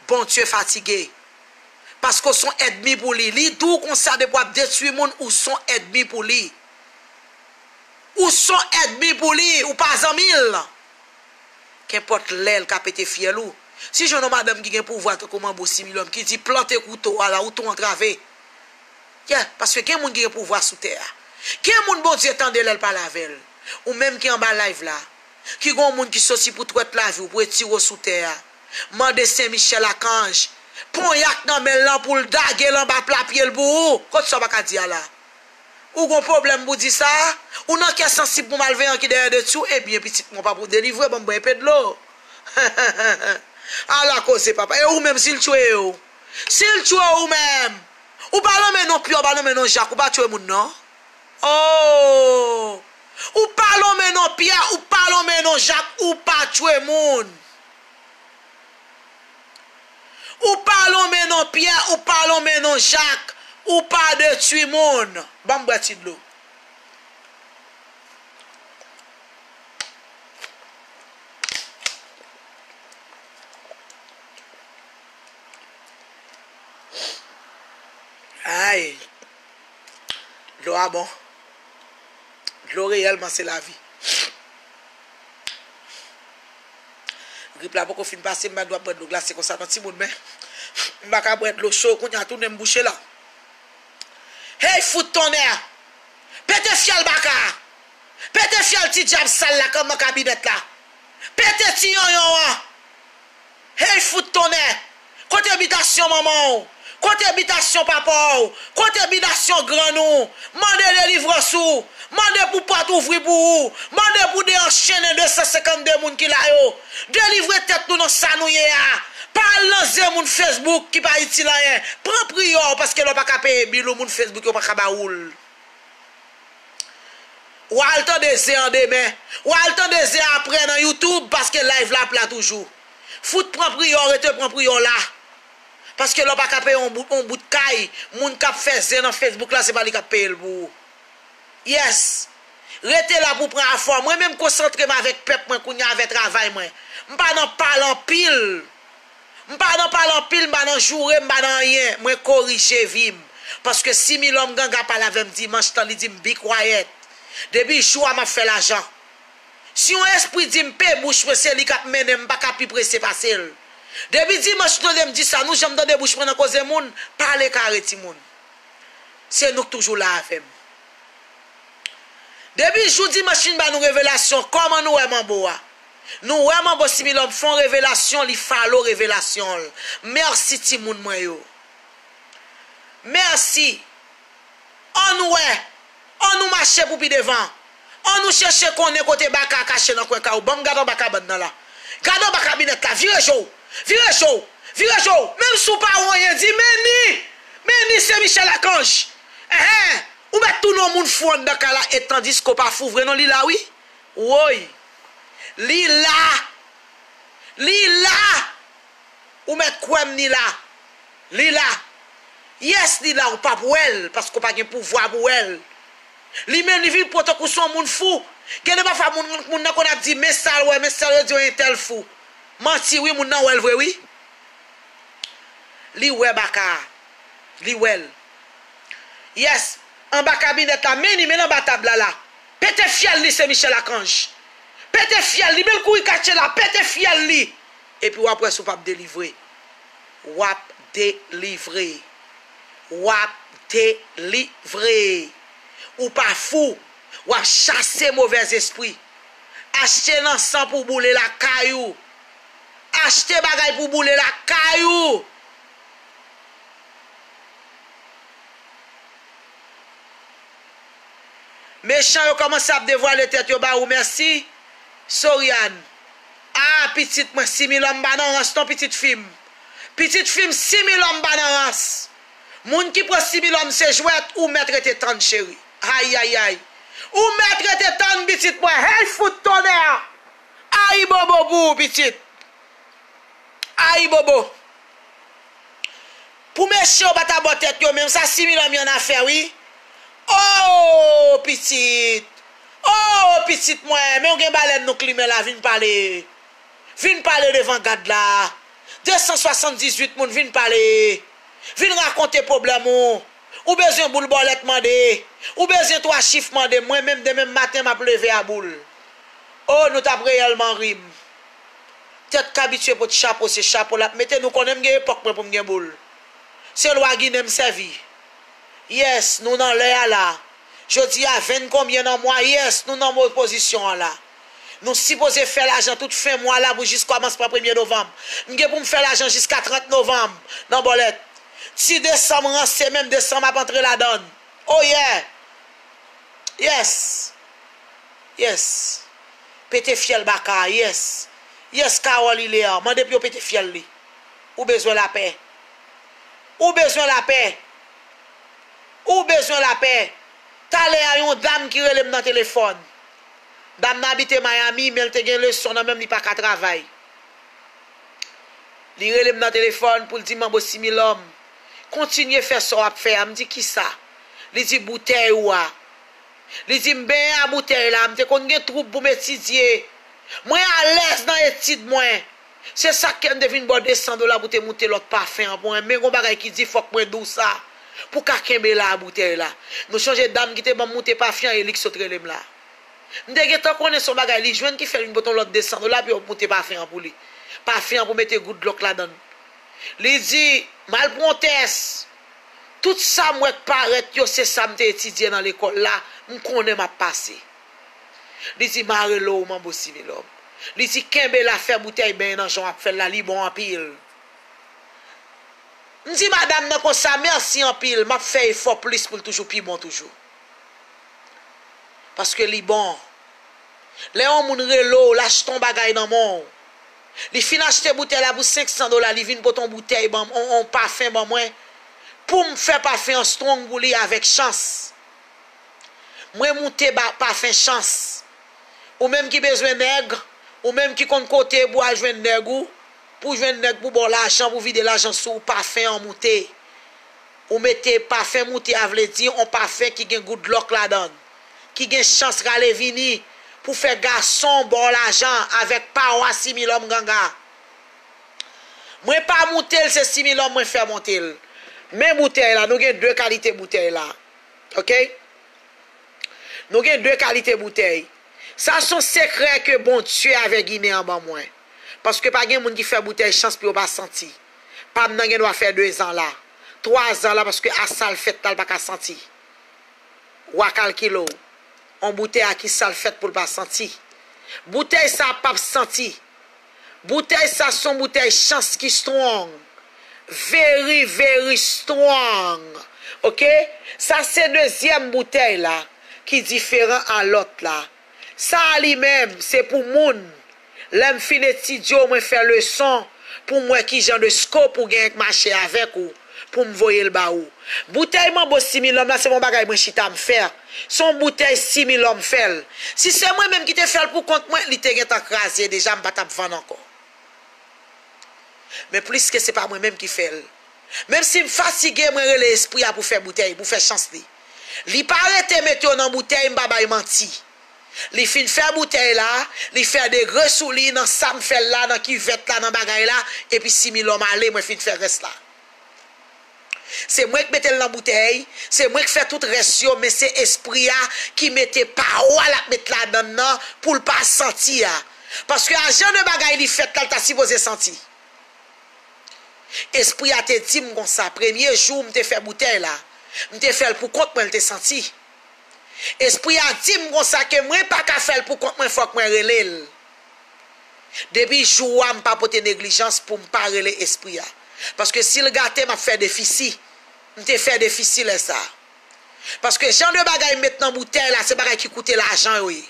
Bondye fatige. Paske w s on ènmi pou li. Li di w konsa depi w ap detwi moun, ou s on ènmi pou li. Ou s on ènmi pou li, ou pa zanmi l. Kenpòt lè l ka pete fyèl ou. Si jwenn yon madanm ki gen pouvwa tankou Manbo Similòm ki di plante kouto a la, ou tou antrave. Yeah, paske gen moun ki gen pouvwa sou tè a. Gen moun Bondye tande lè l pale avè l. Ou menm ki anba live la, ki gen yon moun ki soti pou twèt lavi w, pou retire w sou tè a. Mande Sen Michèl Akanj, ponyak nan men l lan pou l dage l anba pla pye l pou ou. Kot sa w pa ka di a la? Ou gon pwoblèm pou di sa? Ou nan kè sansib pou malveyan ki dèyè detwi w? Ebyen, pitit mwen, w pa pou delivre, ban m bwè enpe dlo. Ala koze, papa. E ou menm, si l tchwe w? Si l tchwe w ou menm? Ou pa lonmen non Pyè, ou pa lonmen non Jak, ou pa tchwe moun, non. Oh! Ou pa lonmen non Pyè, ou pa lonmen non Jak, ou pa tchwe moun. Ou pa lonmen non Pyè, ou pa lonmen non Jak, ou pa detwi moun. Ban m bwè ti dlo. Ay. Dlo a bon. Dlo reyèlman se lavi. Grip la poko fin pase, m pa dwe ap bwè dlo glase konsa non timoun, men m pa ka bwè dlo cho, kounye a tou nen m bouche la. Hey, fout tonnè! Pete fyèl baka a! Pete fyèl ti dyab sal la k nan kabinèt la! Pete ti yonyon an! Hey, fout tonnè! Kote bitasyon manman w? Kote bitasyon papa w? Kote bitasyon grann ou? Mande delivrans ou! Mande pou pòt ouvri pou ou! Mande pou deanchennen de san senkannde moun ki la yo! Delivre tèt nou nan sa nou ye a! Pa al nan Zen moun Facebook ki pa itil anyen. Pran priyè w, paske lè w pa ka peye bil ou, moun Facebook yo pa ka ba ou l. W a al tande zen an demen. W a al tande zen apre nan YouTube, paske live la ap la toujou. Fout pran priyè w, rete pran priyè w la. Paske lè w pa ka peye yon bout, yon bout kay, moun k ap fè zen nan Facebook la, se pa li k ap peye l pou ou. Yes. Rete la pou pran afè w. Mwen menm konsantre m avèk pèp mwen kounye a avè travay mwen. M pa nan pale anpil. M pa nan pale anpil, m pa nan joure, m pa nan anyen. Mwen korije vi m. Paske Similòm ganga pale avè m dimanch lan, li di m be quiet. Depi jou a m ap fè lajan. Si yon espri di m pe bouch mwen, se li k ap mennen m, m pa ka pi prese pase l. Depi dimanch tande m di sa, nou janm tande bouch mwen nan koze moun, pale kare timoun. Se nou k toujou la avè m. Depi jou dimanch fin ba nou revelasyon, kòman nou wè manbo a? Nou wè manbo Similòm fè yon revelasyon, li falo revelasyon l. Mèsi timoun mwen yo. Mèsi. Ann wè. Ann nou mache pou pi devan. Ann nou chèche konnen kote baka a kache nan kwen kay ou. Ban m gade anba kabann nan la. Gade anba kabinèt la. Vire je w. Vire je w. Vire je w. Menm si w pa wè anyen, di, men ni! Men ni se Michel Archange. Enhen! Ou mèt tounen yon moun fou anndan kay la, e tandiske w pa fou vre non, li la wi. Woy! Li la! Li la! Ou mèt kwè m, ni la. Li la. Yes, li la, ou p ap wè l, paske w pa gen pouvwa pou wè l. Li menm, li vin pran tankou se yon moun fou. Gen de pafwa moun, moun nan konn ap di, men sa l wè, men sa l wè, yo di w entèl fou. Manti wi, moun nan wè l vre wi. Li wè baka a. Li wè l. Yes, anba kabinèt la, men ni, men l anba tab la la. Pete fyèl li, se Michel Archange. Pete fyèl li, men l kouri kache la, pete fyèl li. Epi w ap wè si w p ap delivre. W ap delivre. W ap delivre. Ou pa fou. W ap chase movèzespri. Achte lansan pou w boule lakay ou. Achte bagay pou w boule lakay ou. Mechan yo kòmanse ap devwale tèt yo ba ou, mèsi. Soriane. Ah, pitit mwen, Similòm pa nan rans non, pitit fi m. Pitit fi m, Similòm pa nan rans. Moun ki pran Similòm se jwèt, ou mèt rete tann, cheri. Ayayay. Ou mèt rete tann, pitit mwen. Hey, fout tonnè! Ayibobo pou ou, pitit. Ayibobo. Pou mesye yo pa ta bò tèt yo menm, sa Similòm y annafè wi. Oh, pitit. Oh, pitit mwen, men w gen balèn nou klimen la, vin pale. Vin pale devan gad la. De san swasanndizuit moun, vin pale. Vin rakonte pwoblèm ou. Ou bezwen boul bòlèt, mande. Ou bezwen twa chif, mande. Mwen menm, demen maten, m ap leve a boul. Oh, nou t ap reyèlman ri m. Tèt k abitye pot chapo, se chapo l ap mete. Nou konnen m gen epòk mwen pou m gen boul. Se lwa Ginen m sèvi. Yes, nou nan lè a la. Jodi a, venn konbyen nan mwa, yes, nou nan mo pozisyon an la. Nou sipoze fè lajan tout fen mwa la pou jis kòmansman premye novanm. M gen pou m fè lajan jiska trant novanm nan bòlèt. Ti desanm ranse menm, desanm ap antre ladann. Oh yeah! Yes! Yes! Pete fyèl baka a, yes! Yes, Carole Hilaire, mande pou yo pete fyèl li. Ou bezwen lapè. Ou bezwen lapè. Ou bezwen lapè. Talè a, yon dam ki rele m nan telefòn. Dam nan abite Miami, men l te gen leson nan men l, li pa ka travay. Li rele m nan telefòn pou l di m, "Manbo Similòm, kontinye fè sa w ap fè a." M di, "Kisa?" Li di, "Boutèy ou a." Li di, "M benyen a boutèy la, m te konn gen twoup pou m etidye. Mwen alèz nan etid mwen. Se sa k fè m te vin ba w de san dola pou te moute lòt pafen an pou mwen. Men gon bagay ki di, fòk mwen di w sa. Pou w ka kenbe la a boutèy la." Nou chonje dam ki te ban m moute pafen an, e li k sot rele m la. M te gentan konnen se yon bagay li jwenn ki fè l vin pote yon lòt de san dola pou yo moute pafen an pou li. Pafen an pou mete goudlòk ladan l. Li di, "M al pran yon tès. Tout sa m wè k parèt yo, se sa m te etidye nan lekòl la, m konnen m ap pase." Li di, "M a rele w, Manbo Similòm." Li di, "Kenbe la, fè boutèy benyen nan jan w ap fè l la, li bon anpil." M di madanm nan konsa, "Mèsi anpil, m ap fè efò plis pou l toujou pi bon toujou." Paske li bon. Lè yon moun rele w, l achte yon bagay nan men w, Li fin achte boutèy la pou senk san dola, li vin pote yon boutèy ban m, yon, yon pafen ban mwen. Pou m fè pafen an strong pou li avèk chans. Mwen moute ba pafen chans. Ou menm ki bezwen nèg, ou menm ki konn kote pou al jwenn nèg ou, pou jwenn nèg pou ba w lajan, pou vide lajan sou ou, pafen an moute. Ou mete pafen moute a vle di yon pafen ki gen good luck ladan l, ki gen chans rale vini pou fè gason ba w lajan avèk pawa Similòm ganga. Mwen pa moute l, se Similòm mwen fè monte l. Men boutèy la, nou gen de kalite boutèy la. Oke? Nou gen de kalite boutèy. Sa se yon sekrè ke Bondye avè Ginen an ban mwen. Paske pa gen moun ki fè boutèy chans pou yo pa santi. Pa m nan gen dwa fè de zan la, twa zan la, paske a sa l fèt la, l pa ka santi. W a kalkile w. On boutèy a ki sa l fèt pou l pa santi. Boutèy sa p ap santi. Boutèy sa se yon boutèy chans ki strong. Very, very strong. Oke? Sa se dezyèm boutèy la ki diferan a lòt la. Sa a li menm, se pou moun. Lè m fin etidye w, mwen fè leson pou m wè ki jan de scope ou gen k mache avèk ou, pou m voye l ba ou. Boutèy manbo Similòm la, se pa yon bagay mwen chita m fè. Se yon boutèy Similòm fè l. Si se mwen menm ki te fè l pou kont mwen, li te gentan kraze deja, m pa t ap vann ankò. Men pliske se pa mwen menm ki fè l. Menm si m fatige, mwen rele espri a pou fè boutèy, pou fè chans li. Li pa rete mete yo nan boutèy, m pa bay manti. Li fin fè boutèy la, li fè degre sou li nan sa m fè l la, nan kivèt la, nan bagay la, epi Similòm ale, mwen fin fè rès la. Se mwen k mete l nan boutèy, se mwen k fè tout rès yo, men se espri a ki mete pawa l ap met ladan l nan pou l pa santi a. Paske a jan de bagay li fèt la, l ta sipoze santi. Espri a te di m konsa, premye jou m te fè boutèy la, m te fè l pou kont mwen, l te santi. Espri a di m konsa ke mwen pa ka fè l pou kont mwen, fòk mwen rele l. Depi jou a, m pa pote neglijans pou m pa rele espri a. Paske si l gate, m ap fè defisi. M te fè defisi lè sa a. Paske jan de bagay m met nan boutèy la, se bagay ki koute lajan yo ye.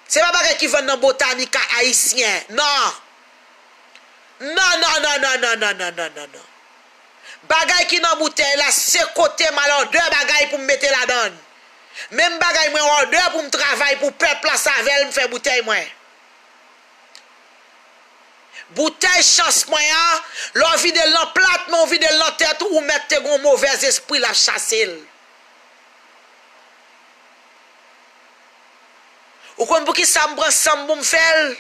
Se pa bagay ki vann nan Botanica ayisyen. Non. Non, non, non, non, non, non, non, non, non, non. Bagay ki nan boutèy la, se kote m al òdè bagay pou m mete ladan l. Menm bagay mwen òdè pou m travay pou pèp la, se avè l m fè boutèy mwen. Boutèy chans mwen an, lè w vide l nan plat, men w vide l nan tèt ou, ou mèt te gen yon movèz espri l ap chase l. Ou konn poukisa m pran san m pou m fè l?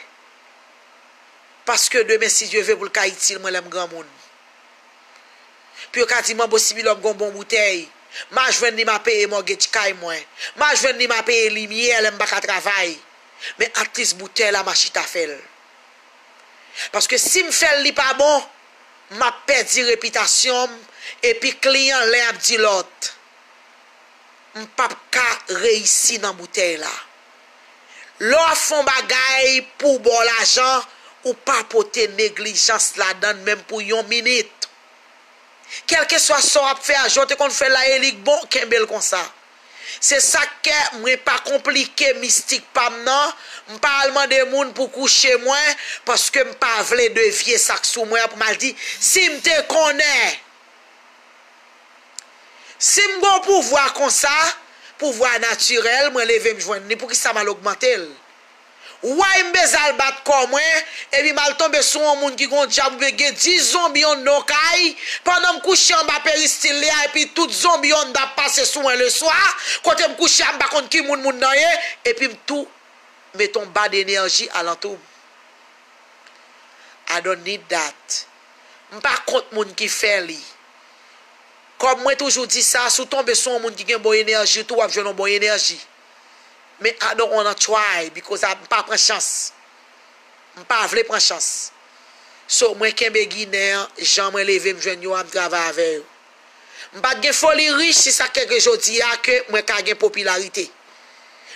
Paske demen, si Dye vle, pou l ka itil mwen lè m granmoun. Pou yo ka di, manbo Similòm gen yon bon boutèy. M a jwenn li, m a peye mortgage kay mwen. M a jwenn li, m a peye limyè lè m pa ka travay. Men at least boutèy la, m a chita fè l. Paske si m fè l, li pa bon, m ap pèdi repitasyon m, epi kliyan len ap di lòt. M p ap ka reyisi nan boutèy la. Lè w ap fè yon bagay pou w ba w lajan, ou pa pote neglijans ladan l menm pou yon minit. Kèlkeswa sa w ap fè a, jan w te konn fè l la e li k bon, kenbe l konsa. Se sa k fè mwen pa konplike mistik pa m nan, m pa al mande moun pou kouche mwen, paske m pa vle devye sa k sou mwen an pou m al di, si m te konnen. Si m gen yon pouvwa konsa, pouvwa natirèl, mwen leve m jwenn li, poukisa m al ogmante l? Why m bezwen al bat kò mwen, epi m al tonbe sou yon moun ki gen yon dyab oubyen gen dis zonbi anndan yon kay, pandan m kouche anba peristil li a, epi tout zonbi anndan ap pase sou mwen leswa, kote m kouche a, m pa konn ki moun moun nan ye, epi m tou met yon bad enèji alantou m. I don't need that. M pa kont moun ki fè li. Kòm mwen toujou di sa, si w tonbe sou yon moun ki gen bon enèji tou, w ap jwenn yon bon enèji. Men I don't wanna try because I, m pa pran chans. M pa vle pran chans. So, mwen kenbe Ginen an, jan mwen leve m jwenn yo a, m travay avè yo. M pa t gen foli rich, se sa k fè ke jodi a ke mwen ka gen popilarite.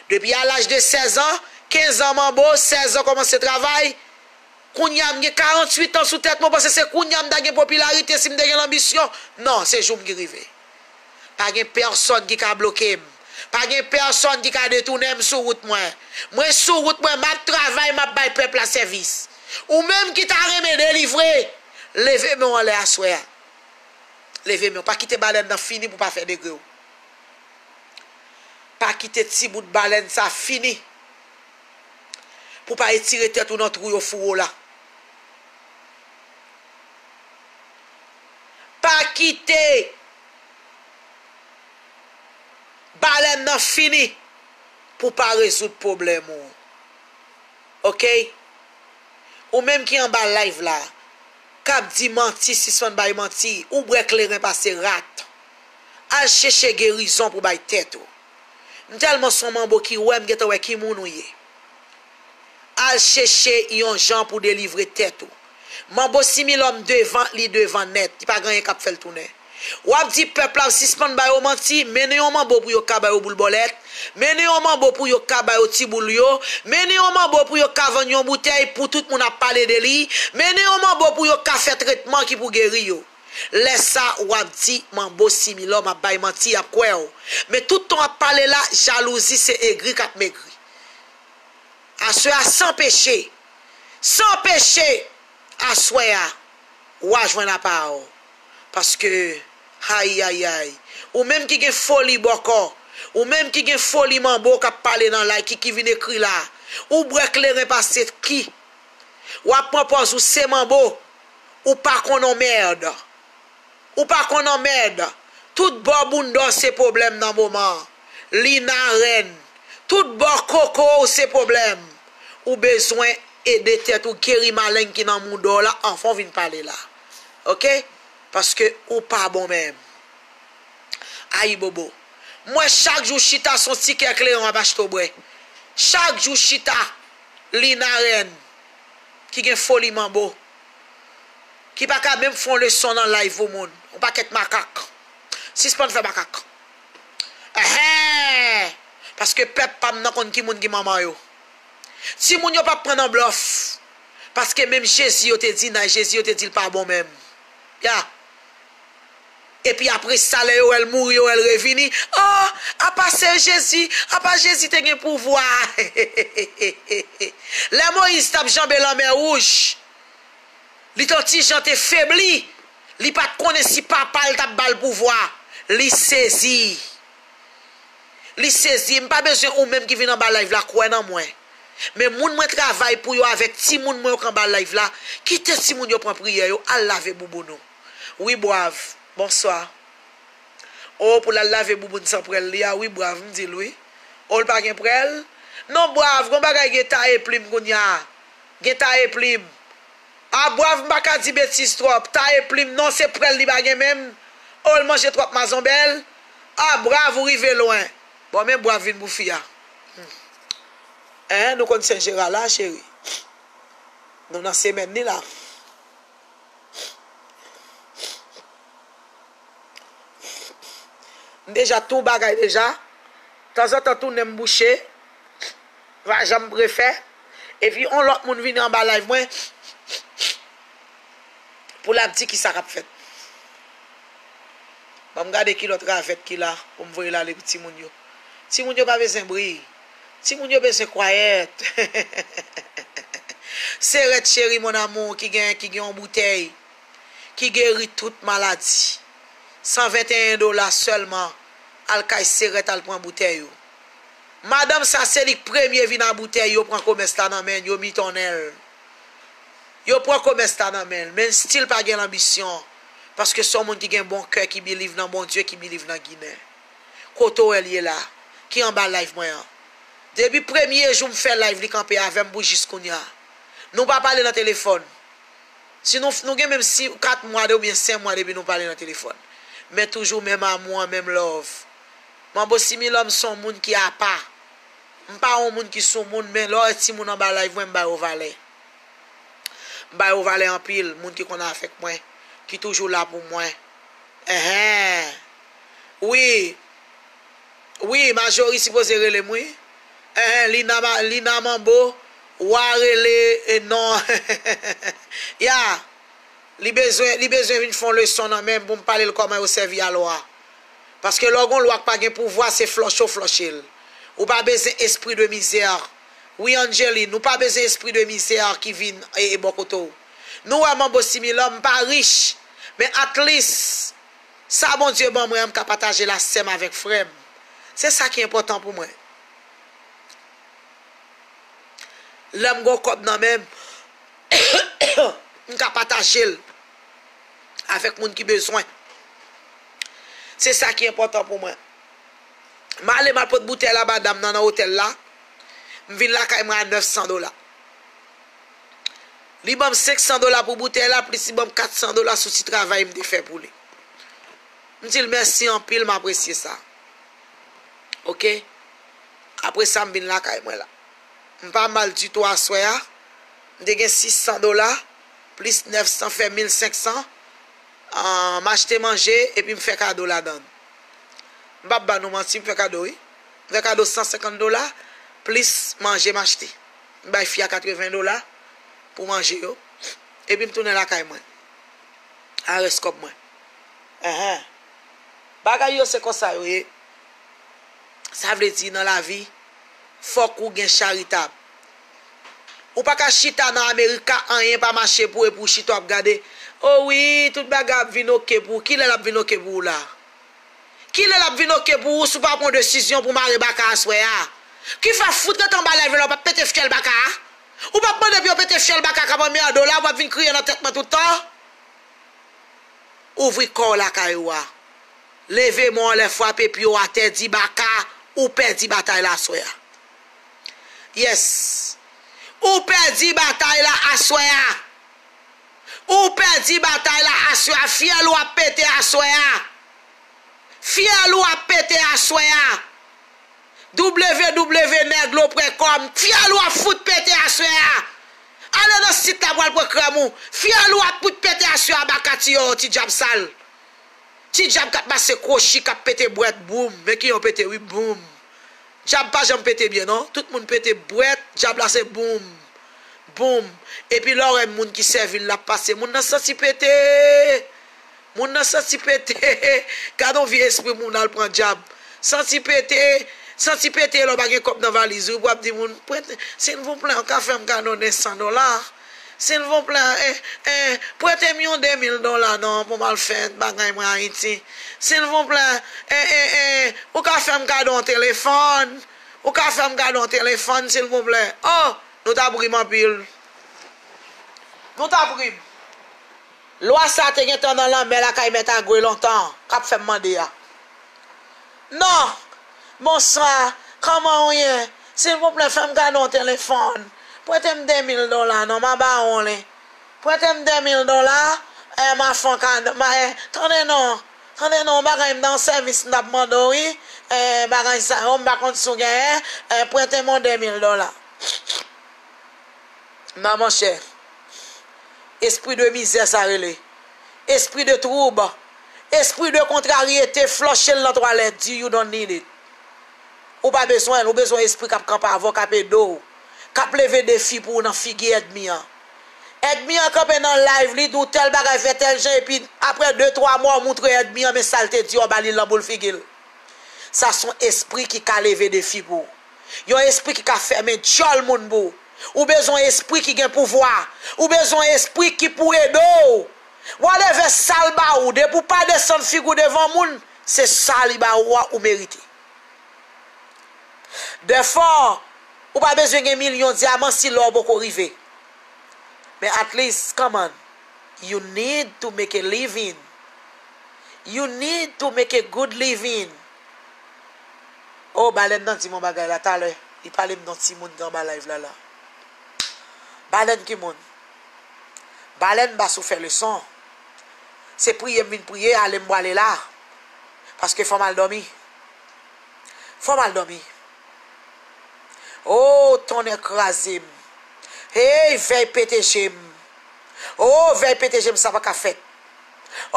Depi a laj de sèz an, kenz an manbo, sèz an kòmanse travay, kounye a m gen karannwit an sou tèt mwen, w panse se kounye a m ta gen popilarite si m te gen lanbisyon? Non, se jou m ki rive. Pa gen pèsonn ki ka bloke m. Pa gen pèsonn ki ka detounen m sou wout mwen. Mwen sou wout mwen, m ap travay, m ap bay pèp la sèvis. Ou menm ki ta renmen delivre, leve men w anlè aswè a. Leve men w. Pa kite balèn nan fini pou pa fè degre w. Pa kite ti bout balèn sa fini pou pa etire tèt ou nan twou yo foure w la. Pa kite balèn nan fini pou pa rezoud pwoblèm ou. Oke? Ou menm ki anba live la, k ap di manti, sispann bay manti, ou bwè kleren pase rat. Al chèche gerizon pou bay tèt ou. M tèlman son manbo ki wè m gentan wè ki moun ou ye. Al chèche yon jan pou delivre tèt ou. Manbo Similòm devan, li devan nèt. Li pa gen anyen k ap fè l tounen. W ap di pèp la sispann ba yo manti, mennen yon manbo pou yo ka ba yo boul bòlèt, mennen yon manbo pou yo ka ba yo ti boul yo, mennen yon manbo pou yo ka vann yon boutèy pou tout moun ap pale de li, mennen yon manbo pou yo ka fè tretman ki pou geri yo. Lè sa, w ap di manbo Similòm ap bay manti, y ap kwè w. Men tout tan w ap pale la, jalouzi se egri k ap megri. Aswè a, san peche, san peche, aswè a, w a jwenn apa w. Paske, ayayay, ou menm ki gen foli bòkò, ou menm ki gen foli manbo k ap pale nan live, ki, ki vin ekri la, ou bwè kleren pase ki, w ap pran pòz ou se manbo, ou pa konn on mèd. Ou pa konn anmèd. Tout bò bounda w se pwoblèm nan moman an. Lina rèn. Tout bò koko w se pwoblèm. Ou bezwen ede tèt ou geri maleng ki nan mouda w la anvan w vin pale la. Oke? Paske ou pa bon menm. Ayibobo. M wè chak jou chita se yon ti kè kleren w ap achte w bwè. Chak jou chita. Lina rèn. Ki gen foli manbo. Ki pa ka menm fè yon leson nan live pou moun. Yon pakèt makak. Sispann fè makak. Enhen! Paske pèp pa m nan konn ki moun ki manman yo. Timoun yo p ap pran nan blòf. Paske menm Jezi yo te di nay, Jezi yo te di l pa bon menm. Ya. Epi apre sa, lè yo wè l mouri, yo wè l revini. Oh, apa se Jezi, apa Jezi te gen pouvwa. Lè Moyiz t ap janbe lanmè wouj, li t on ti jan te febli, li pa t konnen si papa l t ap ba l pouvwa. Li sezi. Li sezi. M pa bezwen ou menm ki vin anba live la kwè nan mwen. Men moun mwen travay pou yo avèk timoun mwen yo k anba live la, kite timoun yo pran priyè yo, al lave bouboun ou. Wi, Bwav. Bonswa. O, pou l al lave bouboun san prèl li a, wi, Bwav, m di l, wi. O, l pa gen prèl? Non, Bwav, gon bagay gen taye plim kounye a. Gen taye plim. A, Bwav, m pa ka di betiz twòp. Taye plim, non, se prèl li pa gen menm. O, l manje twòp mazonbèl. A, Bwav, ou rive lwen. Bon, men Bwav vin pou fi a. Hmm. Hein, nou konn Sen Jera la, cheri. Nou nan semèn li la. M deja tou bagay deja. Tanzantan tou nen m bouche. Va janm refè. Epi on lòt moun vini anba live mwen pou l ap di kisa k ap fèt. Ban m gade ki lòt ravèt ki la pou m voye l ale pou timoun yo. Timoun yo pa bezwen bri. Timoun yo bezwen kwayèt. Serèt cheri, mon amour, ki gen, ki gen yon boutèy ki geri tout maladi. San venteyen dola sèlman, al kay Serèt al pran boutèy ou. Madanm sa se li k premye vin a boutèy, yo pran komès la nan men l, yo mitonnen l. Yo pran komès la nan men l, men still pa gen lanbisyon, paske se yon moun ki gen bon kè, ki believe nan Bondye, ki believe nan Ginen. Kote w wè l ye la, ki anba live mwen an? Depi premye jou m fè live, li kanpe avè m pou jis kounye a. Nou pa pale nan telefòn. Si nou, nou gen menm si, kat mwa de, oubyen senk mwa depi nou pale nan telefòn. Men toujou menm amou an, menm love. Manbo Similòm se yon moun ki apa. M pa yon moun ki sou moun, men lè w wè timoun anba live mwen, m ba yo valè. M ba yo valè anpil, moun ki konn avèk mwen, ki toujou la pou mwen. Enhen. Wi. Wi, Majori sipoze rele m, wi. Enhen, Lina, Ma- Lina Manbo, wa rele, e non. Ya. Li bezwen, li bezwen vin fè yon leson nan men m pou m pale l kòman yo sèvi a lwa. Paske lè w gen yon lwa k pa gen pouvwa, se flòche w flòche l. Ou pa bezwen espri de mizè. Wi, Angeline, ou pa bezwen espri de mizè ki vin e, e bò kote w. Nou wè Manbo Similan, m pa rich, men at least, sa Bondye ban mwen an, m ka pataje l a sè m avèk frè m. Se sa ki enpòtan pou mwen. Lè m gen yon kòb nan men m, m ka pataje l avèk moun ki bezwen. Se sa ki enpòtan pou mwen. M ale, m al pot boutèy la ba dam nan nan otèl la. M vin lakay mwen a nèf san dola. Li ban m senk san dola pou boutèy la, plis li ban m kat san dola sou ti travay m te fè pou li. M di l mèsi anpil, m apresye sa. Oke? Apre sa, m vin lakay mwen la. M pa mal ditou aswè a. M te gen sis san dola, plis nèf san fè mil senk san. Ah, m achte manje, epi m fè kado ladan l. M p ap ba nou manti, m fè kado, wi. M fè kado san senkant dola, plis manje m achte. M bay fi a katreven dola pou manje yo. Epi m tounen lakay mwen. A rès kòb mwen. Enhen. Bagay yo se konsa yo ye. Sa vle di nan lavi, fòk ou gen charitab. Ou pa ka chita nan Amerika, anyen pa mache pou ou epi ou chita w ap gade. O wi, tout bagay ap vin oke pou ou. Kilè l ap vin oke pou ou la? Kilè l ap vin oke pou ou si w pa pran desizyon pou mare baka aswè a? Ki fè fout ret anba live la, w p ap pete fyèl baka a? Ou p ap mande pou yo pete fyèl baka k ap anmède w la, w ap vin kriye nan tèt mwen tout tan? Ouvri kò w lakay ou a. Leve men w anlè, frape pye w atè, di baka, ou pèdi batay la aswè a. Yes. Ou pèdi batay la aswè a. Ou pèdi batay la aswè a. Fyèl ou ap pete aswè a. Fyèl ou ap pete aswè a. W W W nèg lo pwen kòm. Fyèl ou ap fout pete aswè a. Ale nan sit la pou al pran krèm ou. Fyèl ou ap fout pete aswè a, baka ti yo, ti dyab sal. Ti dyab k ap pase kwochi, k ap pete bwèt, boum. Men ki yo pete, wi, boum. Dyab pa janm pete byen, non. Tout moun pete bwèt, dyab la se boum, boum. Epi lè w wè moun ki sèvi l ap pase, moun nan santi pete. Moun nan santi pete. Gade yon vye espri moun al pran dyab. Santi pete, santi pete lè w pa gen kòb nan valiz ou, w ap di moun, "Prete, silvouplè, ou ka fè m kado de san dola? Silvouplè, eh, eh, prete m yon de mil dola non pou m al fè bagay mwen Ayiti. Silvouplè, eh, eh, eh, ou ka fè m kado yon telefòn? Ou ka fè m kado yon telefòn, silvouplè?" Oh, nou t ap ri m anpil. Nou t ap ri m. Lwa sa a te gentan nan lanmè lakay Mèt Agwe lontan, k ap fè m mande a. Non! Bonswa, kòman ou ye? Silvouplè, fè m kado yon telefòn. Prete m de mil dola non, m a ba ou li. Prete m de mil dola, eh, m a fè w kado, m a, eh, tande non, tande non, bagay m nan sèvis m t ap mande w, wi, eh, bagay sa yo, m pa konn si w genyen, eh, prete m yon de mil dola. Non, monchè. Espri de mizè sa rele. Espri de twoub. Espri de kontraryete, flòche l nan twalèt, di you don't need it. Ou pa bezwen l, ou bezwen espri k ap kanpe avè w, k ap ede w, k ap leve defi pou ou nan figi ènmi an. Ènmi an kanpe nan live, li di w tèl bagay fè tèl jan, epi apre de, twa mwa, w moutre ènmi an, men sa l te di w, w ba li l nan boul figi l. Sa se yon espri ki ka leve defi pou ou. Yon espri ki ka fèmen djòl moun pou ou. Ou bezwen espri ki gen pouvwa. Ou bezwen espri ki pou ede w. Whatever sa l ba ou, depi w pa desann figi w devan moun, se sa li ba ou a ou merite. Therefore, ou pa bezwen gen milyon dyaman si lè w poko rive. Men at least, come on. You need to make a living. You need to make a good living. Oh, Balèn nan di m yon bagay la talè. Li pale m de yon timoun ki anba live la la. Balèn ki moun? Balèn ba sou fè leson. Se priye m vin priye, ale m pwale la. Paske fò m al dòmi. Fò m al dòmi. Oh, tonnè kraze m. Hey, vèy pete je m. Oh, vèy pete je m, sa pa ka fèt.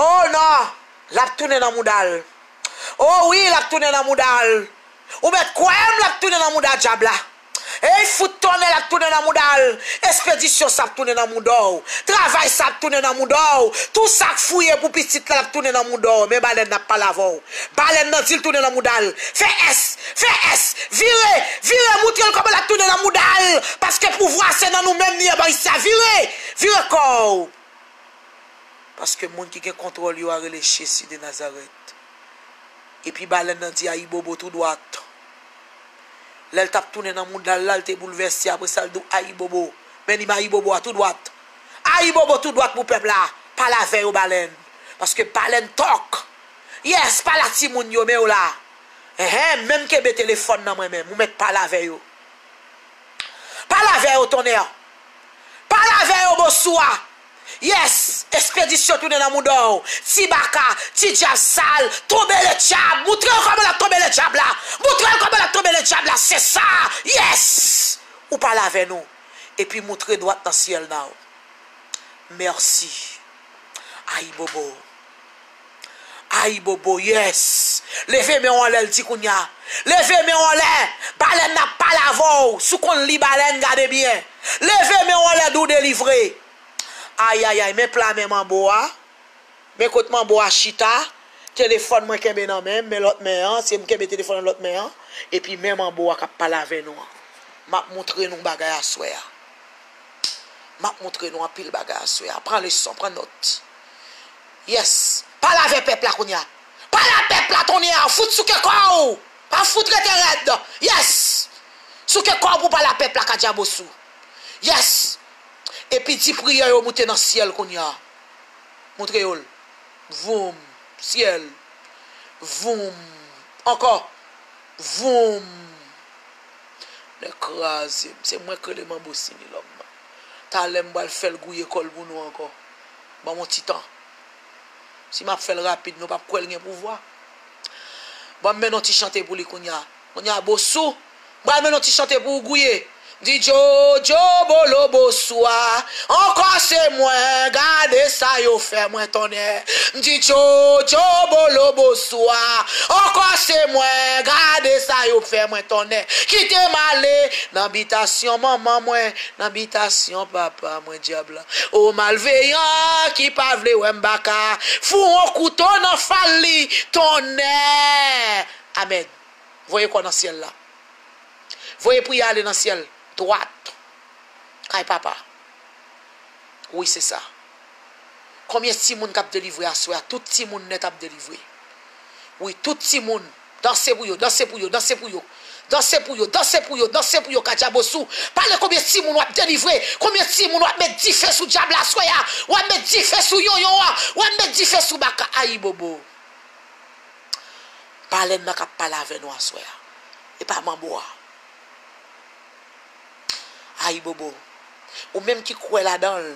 Oh non, l ap tounen nan mouda l. Oh wi, l ap tounen nan mouda l. Ou mèt kwè m, l ap tounen nan mouda dyab la. Ey, fout Tonnè l ap tounen nan mouda l. Espedisyon sa ap tounen nan mouda w. Travay sa ap tounen nan mouda w. Tou sa k fouye pou pitit la l ap tounen nan mouda w. Men balèn nan ap pale avè w. Balèn nan di l tounen nan mouda l. Fè S, fè S, vire, vire, moutre l kòman l ap tounen nan mouda l. Paske pouvwa se nan nou menm li ye bò isi a. Vire, vire kò w. Paske moun ki gen kontwòl yo a rele Jezi de Nazarèt. Epi balèn nan di Ayibobo tou dwat. Lè l t ap tounen nan mouda l la, l te boulvèse, apre sa l di w Ayibobo. Men li men Ayibobo a tou dwat. Ayibobo tou dwat pou pèp la. Pale avè yo balèn. Paske balèn tòk. Yes, pale a timoun yo, men yo la. Enhen, menm kenbe telefòn nan mwen menm, ou mèt pale avè yo. Pale avè yo tonnè. Pale avè yo bosou a. Yes, espedisyon tounen nan mouda w. Ti baka, ti dyab sal, tonbe le dyab. Moutre yo kòman l ap tonbe le dyab la. Moutre yo kòman l ap tonbe le dyab la. Se sa. Yes. Ou pale avè nou. Epi moutre dwat nan syèl nan. Mèsi. Ayibobo. Ayibobo, yes. Leve men w anlè, l di kounye a. Leve men w anlè. Balèn nan ap pale avè w. Si w konn li balèn, gade byen. Leve men w anlè, di w delivre. Ayayay, men pla men manbo a. Men kot manbo a chita. Telefòn mwen kenbe nan men m, men lòt men an. Se m kenbe telefòn nan lòt men an. Epi men manbo a k ap pale avè nou an. M ap moutre nou bagay aswè a. M ap moutre nou anpil bagay aswè a. Pran leson, pran nòt. Yes. Pale avè pèp la kounye a. Pale a pèp la kounye a. Fout souke kò w. Pa fout rete rèd. Yes. Souke kò w pou pale a pèp la, Kadjabosou. Yes. Epi di priyè yo moute nan syèl kounye a. Moutre yo l. Voum. Syèl. Voum. Ankò. Voum. Nèg kraze m. Se mwen k rele manbo Similòm nan. Talè m pral fè l gouye kò l pou nou ankò. Ban m yon ti tan. Si m ap fè l rapid, nou p ap kwè l gen pouvwa. Ban m mennen yon ti chante pou li kounye a. Kounye a, Bosou, m pral mennen yon ti chante pou ou gouye. M di djo, djo, bolo, Bosou a. Ankò se mwen, gade sa yo fè mwen tonnè. M di djo, djo, bolo, Bosou a. Ankò se mwen, gade sa yo fè mwen tonnè. Kite m ale nan bitasyon manman mwen, nan bitasyon papa mwen, dyab la. O malveyan ki pa vle wè m baka, fout yon kouto nan fal li, tonnè. Amèn. Voye kò nan syèl la. Voye priyè ale nan syèl dwat. Kay papa. Wi, se sa. Konbyen timoun k ap delivre aswè a? Tout timoun nèt ap delivre. Wi, tout timoun. Danse pou yo, danse pou yo, danse pou yo. Danse pou yo, danse pou yo, danse pou yo, Kadjabosou. Pale konbyen timoun w ap delivre. Konbyen timoun w ap met dife sou dyab la aswè a. W ap met dife sou yonyon an. W ap met dife sou baka. Ayibobo. Balèn nan k ap pale avè nou aswè a. E pa manbo a. Ayibobo. Ou menm ki kwè ladan l,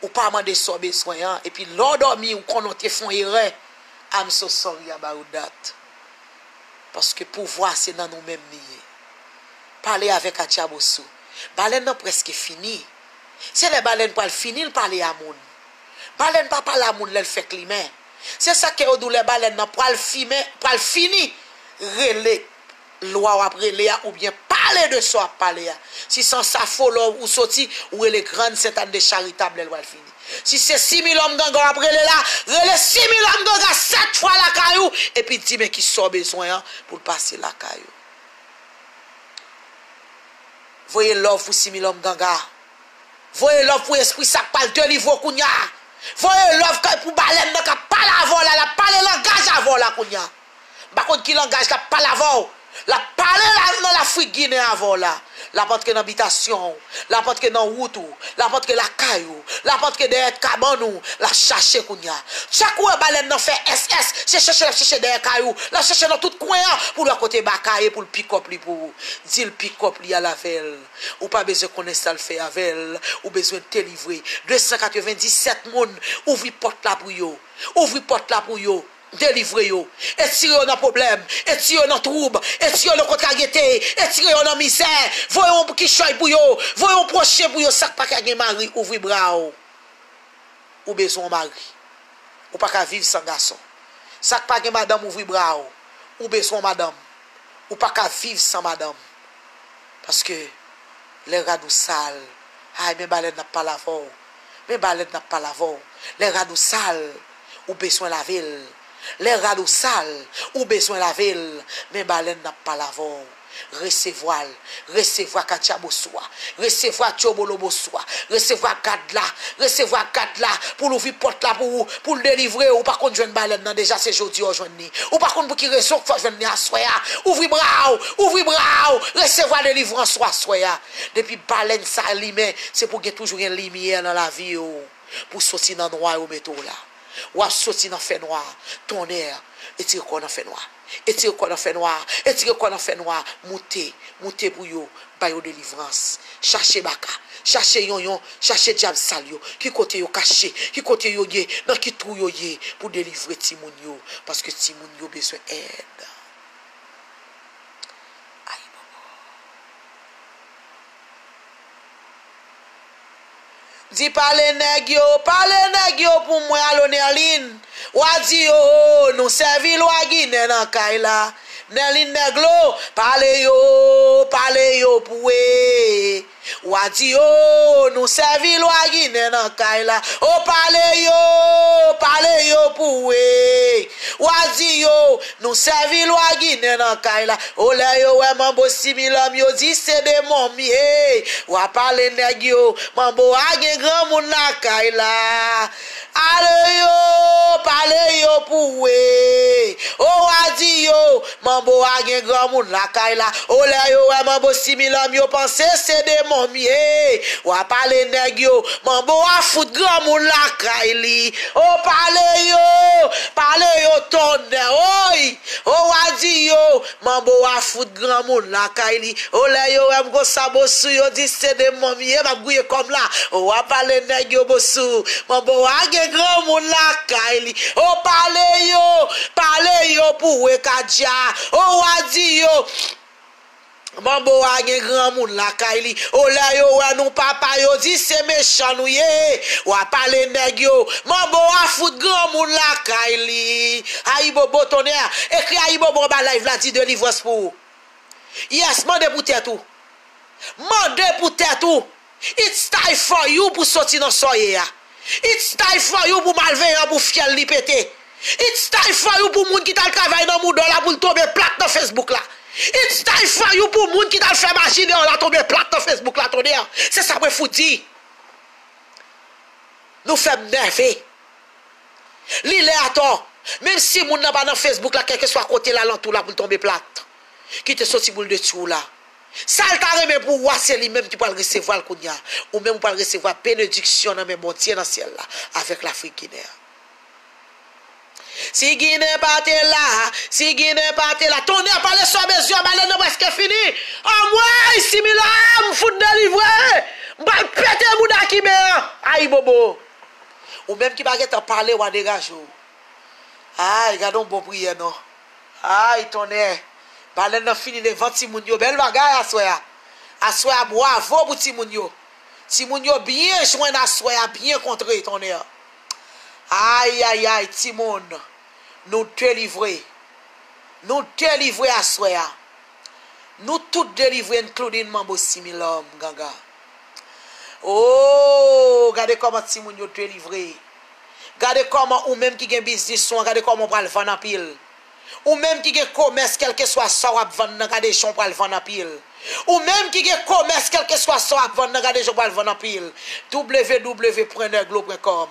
ou pa mande sa w bezwen an, epi lè w dòmi, ou konnen w te fè yon erè. I'm so sorry about that. Paske pouvwa se nan nou menm li ye. Pale avè Kadjabosou. Balèn nan prèske fini. Se lè balèn pral fini l pale a moun. Balèn pa pale a moun lè l fè klimen. Se sa k fè yo di w lè balèn nan pral fimen, pral fini, rele lwa w ap rele a oubyen pale de sa w ap pale a. Si se an Safo lò ou soti, ou rele Grann Sentàn de Charitab lè l pral fini. Si se Similòm Ganga w ap rele la, rele Similòm Ganga sèt fwa lakay ou, epi di men kisa w bezwen an pou l pase lakay ou. Voye love pou Similòm Ganga. Voye love pou espri sa k pral delivre w kounye a. Voye love kay pou balèn nan k ap pale avè w la, l ap pale langaj avè w la kounye a. M pa konn ki langaj l ap pale avè w. L ap pale la, nan Lafrik Ginen avè w la. L ap antre nan bitasyon w. L ap antre nan wout ou. L ap antre lakay ou. L ap antre dèyè kabann ou. L ap chache kounye a. Chak ou wè balèn nan fè S S, se chèche l ap chèche dèyè kay ou. L ap chèche nan tout kwen an pou l wè kote baka ye pou l pikòp li pou ou. Di l pikòp li al avè l. Ou pa bezwen konnen sa l fè avè l. Ou bezwen delivre. De san katrevenndisèt moun, ouvri pòt la pou yo. Ouvri pòt la pou yo. Delivre yo. Etire yo nan pwoblèm. Etire yo nan twoub. Etire yo nan kontraryete. Etire yo nan mizè. Voye yon kichòy pou yo. Voye yon pwochen pou yo. Sa k pa ka gen mari, ouvri bra w. Ou bezwen yon mari. Ou pa ka viv san gason. Sa k pa gen madanm, ouvri bra w. Ou bezwen yon madanm. Ou pa ka viv san madanm. Paske Lè rad ou sal, ay, men balèn n ap pale avè w. Men balèn n ap pale avè w. Lè rad ou sal, ou bezwen lave l. Lè rad ou sal, ou bezwen lave l. Men balèn n ap pale avè w. Resevwa l. Resevwa katya bosou a. Resevwa tchobolo bosou a. Resevwa gad la. Resevwa gad la. Pou l ouvri pòt la pou ou. Pou l delivre w. Ou pa konn jwenn balèn nan deja, se jodi a w jwenn li. Ou pa konn pou ki rezon k fè w jwenn li aswè a. Ouvri bra w. Ouvri bra w. Resevwa delivrans ou aswè a. Depi balèn sa limen, se pou gen toujou gen limyè nan lavi w. Pou soti nan nwa yo mete w la. W ap soti nan fènwa. Tonnè, etire kò w nan fènwa. Etire kò w nan fènwa. Etire kò w nan fènwa. Moute. Moute pou yo. Ba yo delivrans. Chache baka. Chache yonyon. Chache dyab sal yo. Ki kote yo kache. Ki kote yo ye. Nan ki twou yo ye. Pou delivre timoun yo. Paske timoun yo bezwen èd. Ay, bobo. Di pale nèg yo, pale nèg yo pou mwen, alo Nerline. W a di yo, nou sèvi lwa Ginen nan kay la. Nerline Neglo, pale yo, pale yo pou e. W a di yo, nou sèvi lwa Ginen nan kay la. O pale yo, pale yo pou e. W a di yo, nou sèvi lwa Ginen nan kay la. O lè yo wè manbo similòm, yo di se demon m ye. W a pale nèg yo, manbo a gen granmoun lakay la. Ale yo, pale yo pou e. O w a di yo, manbo a gen granmoun lakay la. O lè yo wè manbo similòm, yo panse se demon m ye. W a pale nèg yo, manbo a fout granmoun lakay li. O pale yo, pale yo tonnè, oy. O w a di yo, manbo a fout granmoun lakay li. O lè yo wè m konsa bosou, yo di se demon m ye, m ap gouye kò m la. O w a pale nèg yo bosou, manbo a gen granmoun lakay li. O pale yo, pale yo pou e kadya. O w a di yo, manbo a gen granmoun lakay li. O lè yo wè nou papa, yo di se mechan nou ye. W a pale nèg yo, manbo a fout granmoun lakay li. Ayibobo tonnè. Ekri ayibobo anba live la, di delivrans pou ou. Yes, mande pou tèt ou. Mande pou tèt ou. It's time for you pou soti nan sa w ye a. It's time for you pou malveyan pou fyèl li pete. It's time for you pou moun ki t al travay nan mouda w la pou l tonbe plat nan Facebook la. It's time for you pou moun ki t al fè maji deyò la tonbe plat nan Facebook la, tonnè. Se sa mwen fout di. Nou fè m nève. Li lè atò. Menm si moun nan pa nan Facebook la, kèlkeswa kote l alantou la pou l tonbe plat. Kite soti boul de tchou la. Sa l ta renmen pou ou a, se li menm ki pral resevwa l kounye a. Ou menm ou pral resevwa benediksyon nan men Bondye nan syèl la avèk Lafrik Ginen an. Si Ginen pa te la, si Ginen pa te la, tonnè pale sa w bezwen, balèn nan prèske fini. Anmwey, similòm, fout delivre. M pral pete bouda Kiben an. Ayibobo. Ou menm ki pa gentan pale, w a degaje w. Ay, gade yon bon priyè non. Ay, tonnè. Balèn nan fini devan timoun yo. Bèl bagay aswè a. Aswè a, bwavo pou timoun yo. Timoun yo byen jwenn aswè a, byen kontre, tonnè. Ay, ay, ay, timoun. Nou delivre. Nou delivre aswè a. Nou tout delivre, including manbo similòm, ganga. Oh, gade kòman timoun yo delivre. Gade kòman ou menm ki gen biznis ou an, gade kòman w pral vann anpil. Ou menm ki gen komès, kèlkeswa sa w ap vann nan, gade jan w pral vann anpil. Ou menm ki gen komès, kèlkeswa sa w ap vann nan, gade jan w pral vann anpil. W W W pwen neglo pwen com.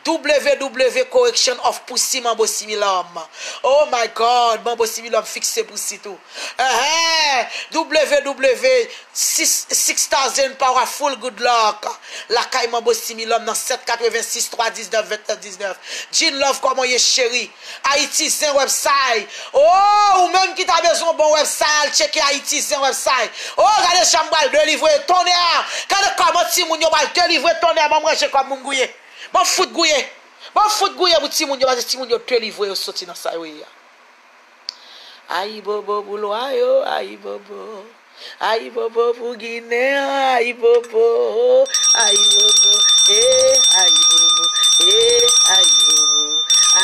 W W W correction of pussy manbo similòm. Oh my God, manbo similòm fikse pussy tou. Ehe, W W W six, six thousand powerful good luck. Lakay manbo similòm nan sèt katrevensis twa diznèf vennèf diznèf. Jean Love, kòman w ye cheri? Ayiti Zen Website. Oh, ou menm ki ta bezwen bon website, al tcheke Ayiti Zen Website. Oh, gade jan m pral delivre tonnè. Gade kòman timoun yo pral delivre tonnè. Ban m ranje kò m pou m gouye. Ban m fout gouye. Ban m fout gouye pou timoun yo, paske timoun yo delivre, yo soti nan sa yo ye a. Ayibobo pou lwa yo, ayibobo. Ayibobo pou Ginen an, ayibobo. Ayibobo, eh, ayibobo, eh, ayibobo.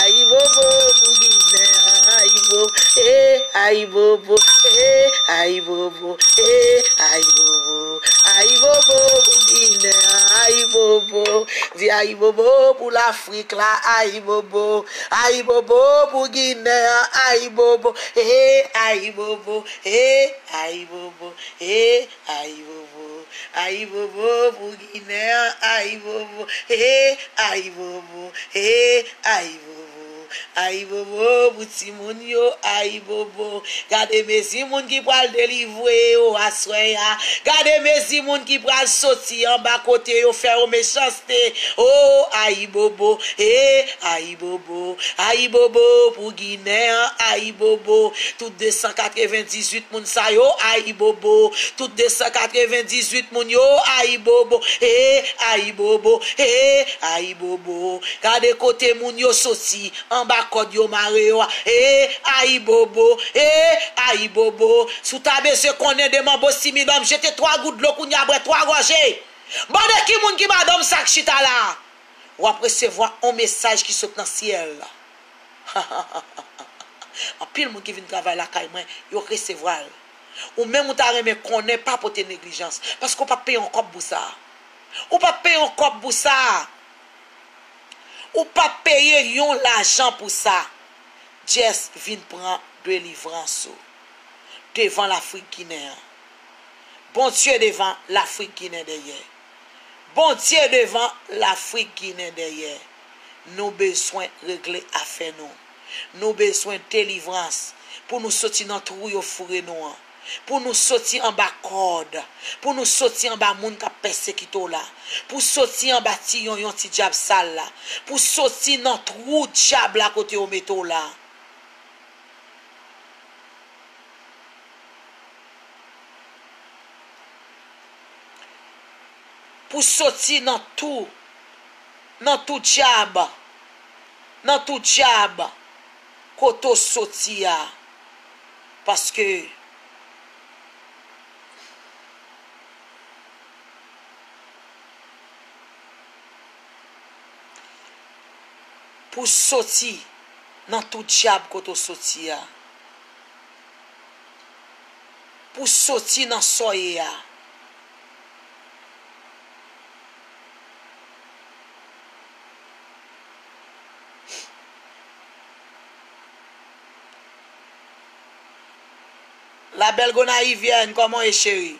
Ayibobo pou Ginen an, ayibo, eh, ayibobo, eh, ayibobo, eh, ayibobo. Ayibobo pou Lafrik la, ayibobo. Ayibobo pou Ginen an, ayibobo. He, ayibobo, he, ayibobo, he, ayibobo. Ayibobo pou Ginen an, ayibobo. He, ayibobo, he, ayibobo. Ayibobo pou timoun yo, ayibobo. Gade mezi moun ki pral delivre yo aswè a. Gade mezi moun ki pral soti anba kote yo fè yo mechanste. O, ayibobo, e, ayibobo. Ayibobo pou Ginen an, ayibobo. Tout de san katrevendizuit moun sa yo, ayibobo. Tout de san katrevendizuit moun yo, ayibobo, e, ayibobo, e, ayibobo. Gade kote moun yo soti, anba kòd yo mare yo a. E, ayibobo, e, ayibobo. Si w ta bezwen konnen de manbo Similòm, jete twa gout dlo kounye a, bwè twa gòje. Bon, de ki moun ki madanm sa k chita la? W ap resevwa on mesaj ki sot nan syèl. Anpil moun ki vin travay lakay mwen, yo resevwa l. Ou menm ou ta renmen konnen, pa pote neglijans, paske w p ap peye yon kòb pou sa. Ou p ap peye yon kòb pou sa. Ou p ap peye yon lajan pou sa. Just vin pran delivrans ou devan Lafrik Ginen an. Bondye devan, Lafrik Ginen dèyè. Bondye devan, Lafrik Ginen dèyè. Nou bezwen regle afè nou. Nou bezwen delivrans pou nou soti nan twou yo foure nou an. Pou nou soti anba kòd. Pou nou soti anba moun k ap pèsekite w la. Pou soti anba ti yonyon ti dyab sal la. Pou soti nan twou dyab la kote yo mete w la. Pou soti nan tou, nan tou dyab, nan tou dyab, kote w soti a. Paske pou soti nan tou dyab kote w soti a. Pou soti nan sa w ye a. La belle Gonayivyèn, kòman w ye, cheri?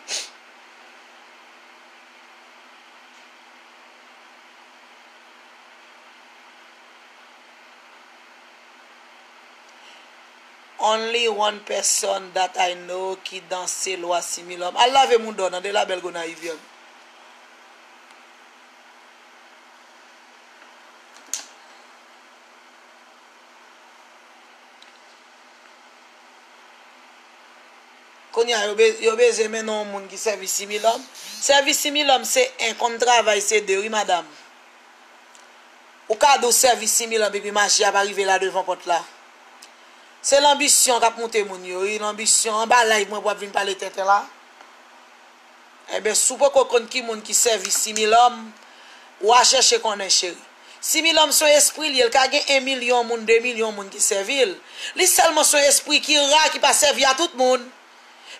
Only one person that I know ki danse lwa Similòm. Al lave mouda w nan de la belle Gonayivyèn. Kounye a, yo be-, yo bezwen mennen yon moun ki sèvi Similòm. Sèvi Similòm se en, konn travay se de, wi, madanm. Ou ka di w sèvi Similòm epi maji a pa rive la devan pòt la. Se lanbisyon k ap moute moun yo, wi, lanbisyon. Anba live mwen pou w ap vin pale tenten la. Enben, si w poko konn ki moun ki sèvi Similòm, w a chèche konnen, cheri. Similòm se yon espri l ye, l ka gen en milyon moun, de milyon moun ki sèvi l. Li sèlman se yon espri ki ra, ki pa sèvi a tout moun.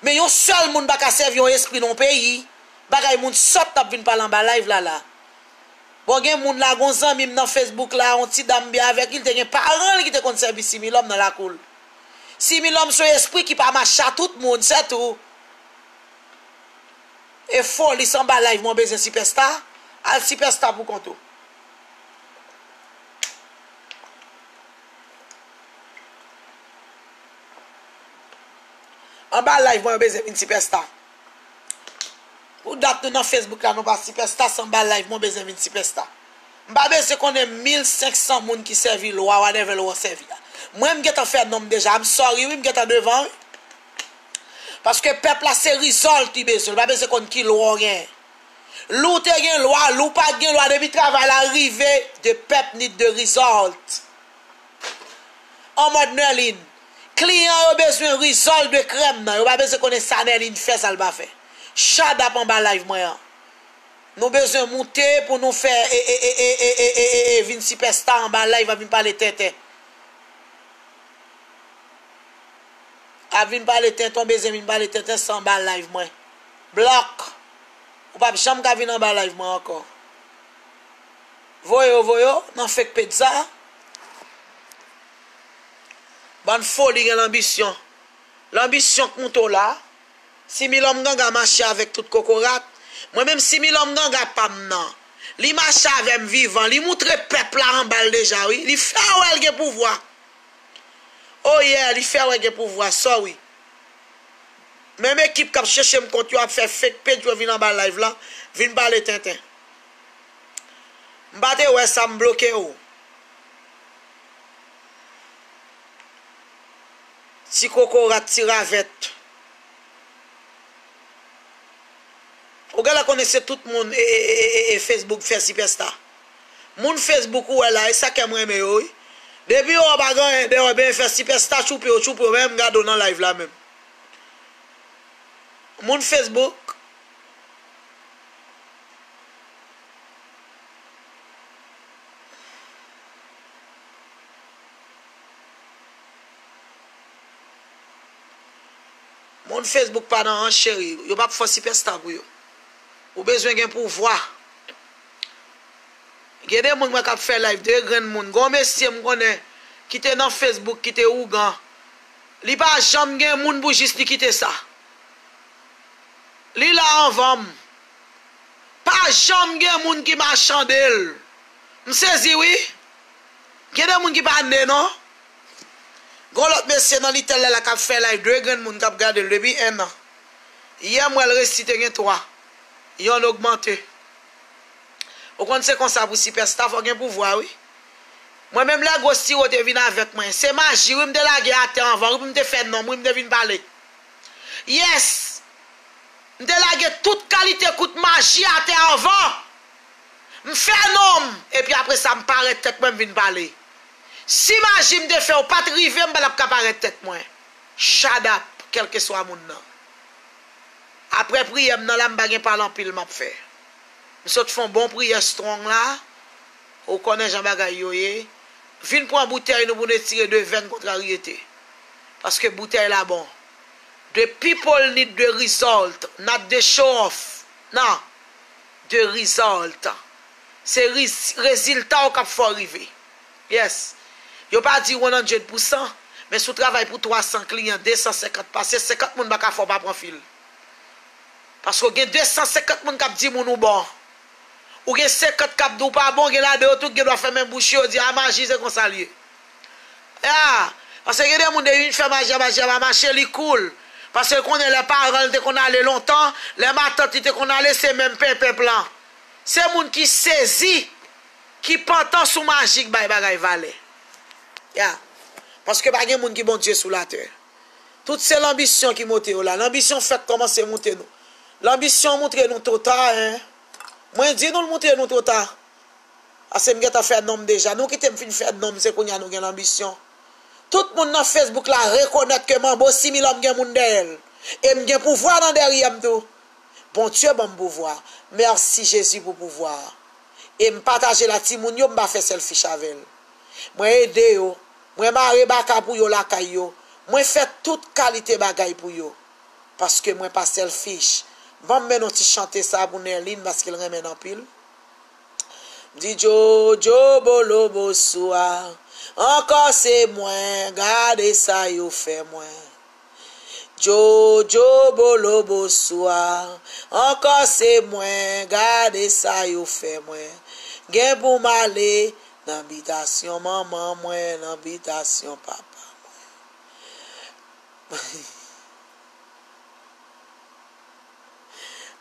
Men yon sèl moun pa ka sèvi yon espri nan yon peyi. Bagay moun sòt n ap vin pale anba live la la. Bon, gen moun la, gon zanmi m nan Facebook la, yon ti dam byen avèk li, li te gen paran l ki te konn sèvi Similòm nan lakou l. Similòm se yon espri ki pa mache a tout moun, sètou. E foli, se anba live mwen bezwen sipèsta. Al sipèsta pou kont ou. Anba live mwen yo bezwen vin sipèsta. Pou dat nou nan Facebook la, nou pa sipèsta, se anba live mwen bezwen vin sipèsta. M pa bezwen konnen mil senk san moun ki sèvi lwa, whatever lwa w sèvi a. Mwen, m gentan fè non m deja. I'm sorry, wi, m gentan devan, wi. Paske pèp la se rizòlt li bezwen. Li pa bezwen konn ki lwa w genyen. Lè w te gen lwa, lè w pa t gen lwa, depi travay la rive, the pep need the result. An mòd Nerline, kliyan yo bezwen result de krèm nan. Yo pa bezwen konnen sa Nerline fè, sa l pa fè. Shut up anba live mwen an. Nou bezwen moute pou nou fè e, e, e, vin sipèsta anba live, ap vin pale tenten. Ap vin pale tenten, w bezwen vin pale tenten, se anba live mwen. Blòk. Ou p ap janm ka vin anba live mwen ankò. Voye yo, voye yo nan fake page sa. Bann foli gen lanbisyon. Lanbisyon k moute w la. Si Milòm Ganga mache avèk tout kokorat, mwen menm si Milòm Ganga pa m nan, li mache avè m vivan, li moutre pèp la anba l deja wi. Li fè wè l gen pouvwa. Oh yeah, li fè wè gen pouvwa, sorry. Menm ekip k ap chèche m kont yo ap fè fake page yo vin anba live la, vin pale tenten. M pa te wè sa, m bloke w. Ti kokorat, ti ravèt. Ou genlè konnen se tout moun e, e, e, e, e Facebook fè sipèsta. Moun Facebook ou wè la, e sa kè m renmen yo wi. Depi yo wè w pa gen anyen deyò, ebyen fè sipèsta tchoupe yo, tchoupe yo, men m gade w nan live la menm. Moun Facebook. Moun Facebook pa nan an cheri, yo p ap fè sipèsta pou yo. Ou bezwen gen pouvwa. Gen de moun mwen k ap fè live, de grenn moun. Gon mesye m konnen ki te nan Facebook, ki te ougan. Li pa janm gen moun pou jis li kite sa. Li la anvan m. Pa janm gen moun ki machande l. M sezi wi. Gen de moun ki pa ne non. Gon lòt mesye nan Little Lala k ap fè live, de grenn moun k ap gade l depi en an. Yè m wè l resi te gen twa. Yonn ogmante. Ou konn se konsa pou sipèsta, fò gen pouvwa wi. Mwen menm lè gwo siwo te vin avèk mwen, se maji wi m te lage atè anvan wi pou m te fè nonm wi m te vin pale. Yes! M te lage tout kalite kout maji atè anvan. M fè nonm, epi apre sa m parèt tèt mwen m vin pale. Si maji m te fè w pa t rive, m pa t ap ka parèt tèt mwen. Shut up, kèlkeswa moun nan. Apre priyè m nan la, m pa gen pale anpil m ap fè. M sot fè yon bon priyè strong la. Ou konnen jan bagay yo ye. Vin pran boutèy nou pou n retire de vèn kontraryete. Paske boutèy la bon. The people need the result, not the show off. Non. The result. Se riz- rezilta w k ap fè w rive. Yes. Yo pa di one hundred pou san, men si w travay pou twa san kliyan, de san senkant pase, senkant moun pa ka fè w pa pran fil. Paske w gen de san senkant moun k ap di moun ou bon. Ou gen senkant k ap di w pa bon, gen ladan yo tout gen dwa fèmen bouch yo, di a maji se konsa l ye. Ya, paske gen de moun depi vin fè maji a, maji a pa mache, li cool. Paske l konnen lè paran l te konn ale lontan, lè matant li te konn ale, se menm penpenp lan. Se moun ki sezi, ki pantan sou maji k bay bagay valè. Ya. Paske pa gen moun ki Bondye sou latè. Tout se lanbisyon ki moute yo la. Lanbisyon fèk kòmanse moute nou. Lanbisyon moutre nou twò ta, en. Mwen di nou l moutre nou twò ta. Ase m gentan fè nonm deja. Nou kite m fin fè nonm, se kounye a nou gen lanbisyon. Tout moun nan Facebook la rekonèt ke manbo similòm gen moun dèyè l. E m gen pouvwa nan dèryè m tou. Bondye ban m pouvwa. Mèsi Jezi pou pouvwa a. E m pataje l a timoun yo, m pa fè selfish avè l. Mwen ede yo. Mwen mare baka pou yo lakay yo. Mwen fè tout kalite bagay pou yo. Paske mwen pa selfish. Ban m mennen yon ti chante sa pou Nerline paske l renmen l anpil. M di Jojo bolo boswa, ankò se mwen, gade sa yo fè mwen. Jojo bolo boswa, ankò se mwen, gade sa yo fè mwen. Gen pou m ale nan bitasyon manman mwen, nan bitasyon papa mwen.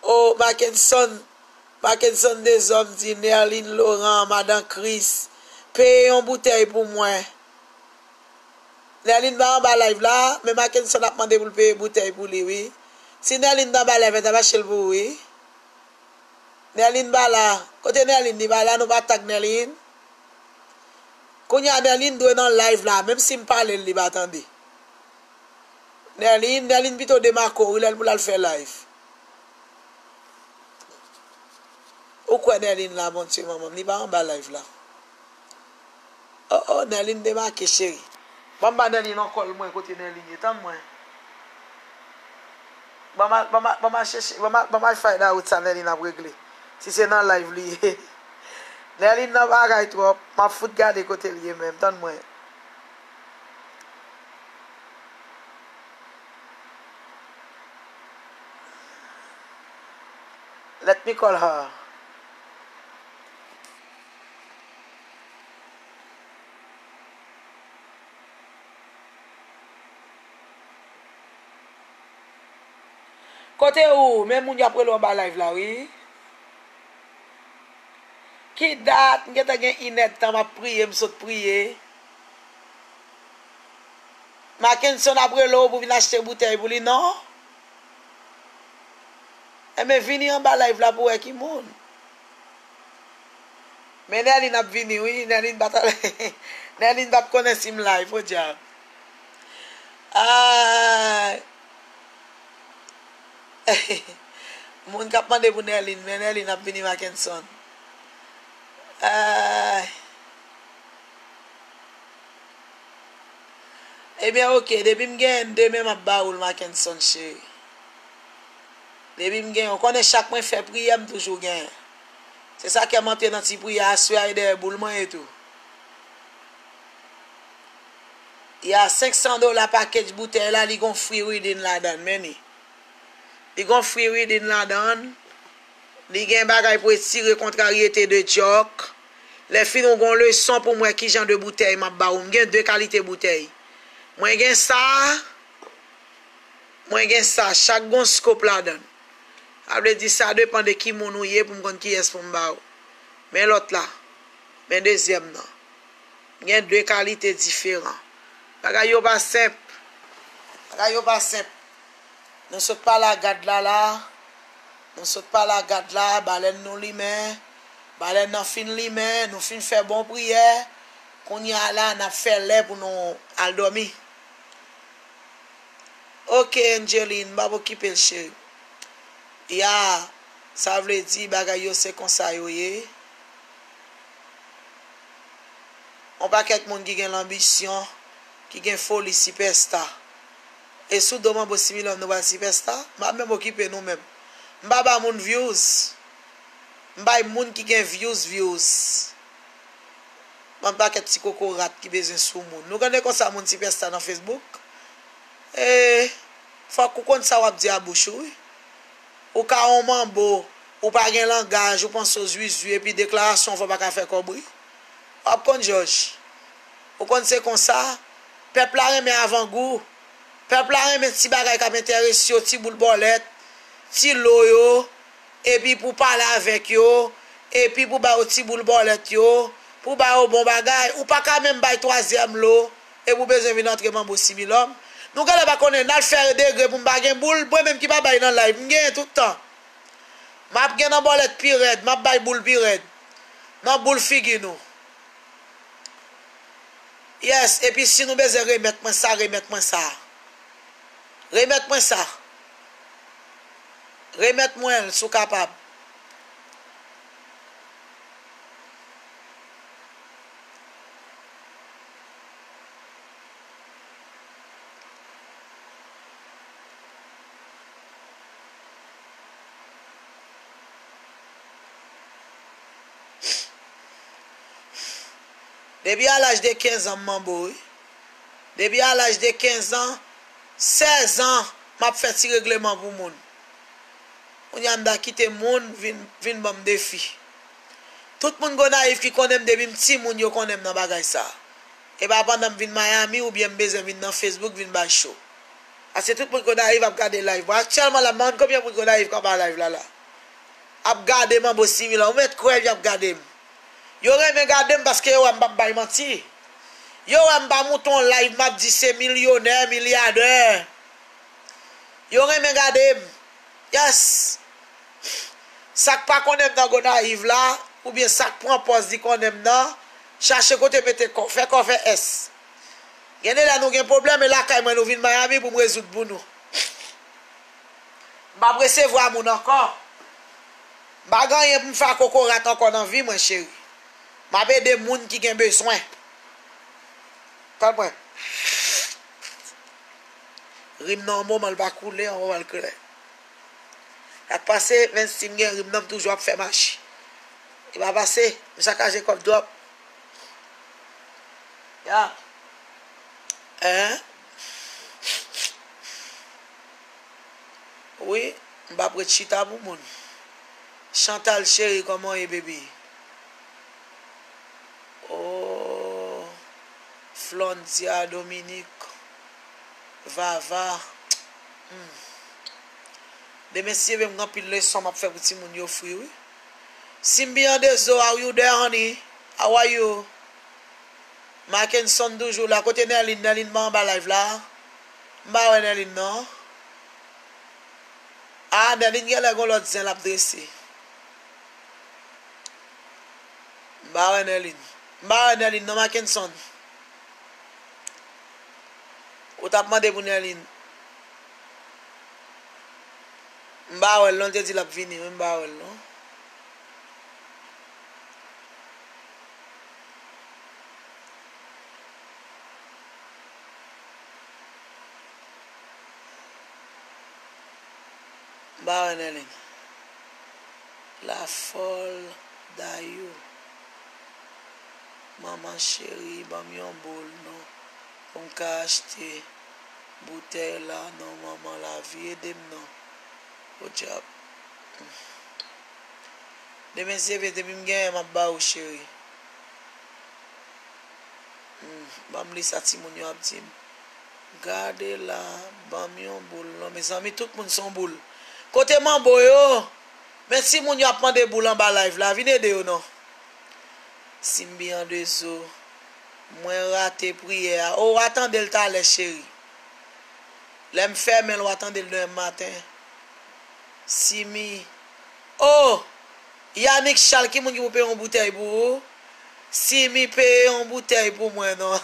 Oh, Mackenson, Mackenson Dezòm di Nerline Laurent, madan Chris, peye yon boutèy pou mwen. Nerline pa anba live la, men Mackenson ap mande pou l peye boutèy pou li, wi. Si Nerline t anba live la, ta mache l pou ou, wi. Nerline pa la. Kote Nerline? Li pa la, nou pa tag Nerline. Kounye a Nerline dwe nan live la, menm si m pale l, li pa tande. Nerline, Nerline pito demake w wi lè l pou l al fè live. Ou kwè Nerline la, Bondye manman m, li pa anba live la. Oh, oh, Nerline demake, cheri. Ban m ba Nerline yon kòl mwen kote Nerline ye, tann mwen. Ban m al, ban m al, ban m al chèche, ban m al, ban m al find out sa Nerline ap regle. Si se nan live li ye. Nerline nan bagay twòp, m ap fout gade kote l ye menm, tann mwen. Let me call her. Kote ou? Men moun y ap rele w anba live la, wi. Ki dat? M gentan gen inèdtan m ap priye, m sot priye. Mackenson ap rele w pou vin achte boutèy pou li, non? Enben, vini anba live la pou wè ki moun. Men Nerline ap vini, wi. Nerline pa t, Nerline pa t konnen si m live, podyab. Ay. Moun k ap mande pou Nerline, men Nerline ap vini, Mackenson. Ay. Ebyen, oke, depi m genyen demen, m ap ba ou l, Mackenson cheri. Depi m genyen, ou konnen chak mwen fè priyè, m toujou genyen. Se sa k fè m antre nan ti priyè aswè a, e dèyè boul mwen ye tou. Ya, senk san dola package boutèy la, li gon free reading ladan l, men li. Li gon free reading ladan l. Li gen bagay pou etire kontraryete de djòk. Lè fini, ou gon leson pou m wè ki jan de boutèy m ap ba ou. M gen de kalite boutèy. Mwen gen sa, mwen gen sa. Chak gon scope ladan l. Sa vle di sa depann de ki moun ou ye pou m konn kiyès pou m ba ou. Men lòt la. Men dezyèm nan. M gen de kalite diferan. Bagay yo pa senp. Bagay yo pa senp. Nou sot pale a gad la la. Nou sot pale a gad la, balèn nou limen. Balèn nan fin limen, nou fin fè bon priyè. Kounye a la, n ap fè lè pou nou al dòmi. Oke, Angeline, m p ap okipe l, cheri. Ya, sa vle di bagay yo se konsa yo ye. Yon pakèt moun ki gen lanbisyon, ki gen foli sipèsta. E sou do Manbo Similòm nou pral sipèsta? M pa menm okipe nou menm. M pa ba moun views. M bay moun ki gen views, views. Bann pakèt ti kokorat ki bezwen sou moun. Nou konnen konsa moun sipèsta nan Facebook. E, fòk ou konn sa w ap di a bouch ou, wi. Ou ka yon manbo, ou pa gen langaj, ou panse w zwizwi, epi deklarasyon w fè w pa ka fè kòb ri. W ap konn jòj. Ou konn se konsa, pèp la renmen avangou. Pèp la renmen ti bagay k ap enterese yo, ti boul bòlèt, ti lo yo, epi pou pale avèk yo, epi pou ba yo ti boul bòlèt yo, pou ba yo bon bagay. Ou pa ka menm bay twazyèm lo, epi w bezwen vin antre Manbo Similòm. Nou genlè pa konnen, n al fè degre pou m pa gen boul, mwen menm ki pa bay nan live, m genyen tout tan. M ap gen nan bòlèt pi rèd, m ap bay boul pi rèd. Nan boul figi nou. Yes, epi si nou bezwen remèt mwen sa, remèt mwen sa. Remèt mwen sa. Remèt mwen l, si w kapab. Depi a laj de kenz an, m manbo, wi. Depi a laj de kenz an, sèz an, m ap fè ti regleman pou moun. Kounye a, m ta kite moun vin, vin ban m defi. Tout moun Gonayiv ki konnen m depi m timoun, yo konnen m nan bagay sa. E pa pandan m vin Miami oubyen m bezwen vin nan Facebook vin bay cho. Paske tout moun Gonayiv ap gade live mwen. Aktyèlman la, m pa konn konbyen moun Gonayiv k anba live la la. Ap gade Manbo Similòm. Ou mèt kwè y ap gade m. Yo renmen gade m paske yo wè m p ap bay manti. Yo wè m pa moute yon live, m ap di se milyonè, milyadè. Yo renmen gade m. Yes. Sa k pa konnen m nan Gonayiv la, oubyen sa k pran pòz li konnen m nan, chache kote mete kò, fè kò fè S. Gen de lè nou gen pwoblèm, e lakay mwen nou vin Miami pou m rezoud pou nou. M p ap resevwa moun ankò. M pa gen anyen pou m fè a kokorat ankò nan vi mwen, cheri. M ap ede moun ki gen bezwen. Tann mwen. Rim nan yon moman, l pa koule, yon moman l klè. Sa k pase, menm si m gen rim nan, m toujou ap fè mache. Li pa pase. M sakaje kòb twòp. Ya. Hein? Wi, m p ap ret chita pou moun. Chantal cheri, kòman w ye, baby? Oh, Flondia, Dominique, Vava. Hmm. Demen, si Dye vle, m gen anpil leson m ap fè pou timoun yo fri, wi. Simbi Andezo, how you there, honey? How are you? Mackenson toujou la. Kote Nerline? Nerline pa anba live la. M pa wè Nerline, non. Ah, Nerline genlè gon lòt zen l ap drese. M pa wè Nerline. M pa wè Nerline, non, Mackenson. Ou t ap mande pou Nerline. M pa wè l, non, l te di l ap vini, men m pa wè l, non. M pa wè Nerline. La folle Dayou. Manman cheri, ban m yon boul non pou m ka achte boutèy la non, manman lavi, ede m non. Podyab. Demen si Dye vle, depi m genyen, m ap ba ou, cheri. Hmm, ban m li sa timoun yo ap di m. Gade la, ban m yon boul non. Mezanmi, tout moun se yon boul. Kote manbo yo? Men timoun yo ap mande boul anba live la. Vin ede yo non. Simbi Andezo, mwen rate priyè a. O, w a tande l talè, cheri. Lè m fèmen l, w a tande l demen maten. Simi. O! Yannick Charles, ki moun ki pou peye yon boutèy pou ou? Simi peye yon boutèy pou mwen, non.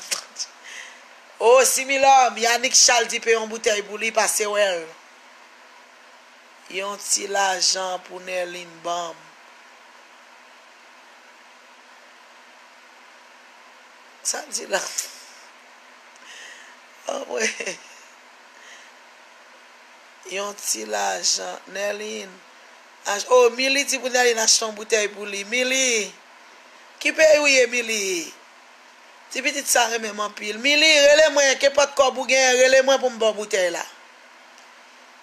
O, Simi Lòm, Yannick Charles di peye yon boutèy pou li, pase wè l. Yon ti lajan pou Nerline ban m. Sa l di la? Anmwe. Yon ti lajan. Nerline. Ach-, o, Mili di pou Nerline achte yon boutèy pou li. Mili. Ki peyi w ye, Mili? Ti pitit sa renmen m anpil. Mili, rele mwen, kenpòt kòb ou genyen, rele mwen pou m ba w boutèy la.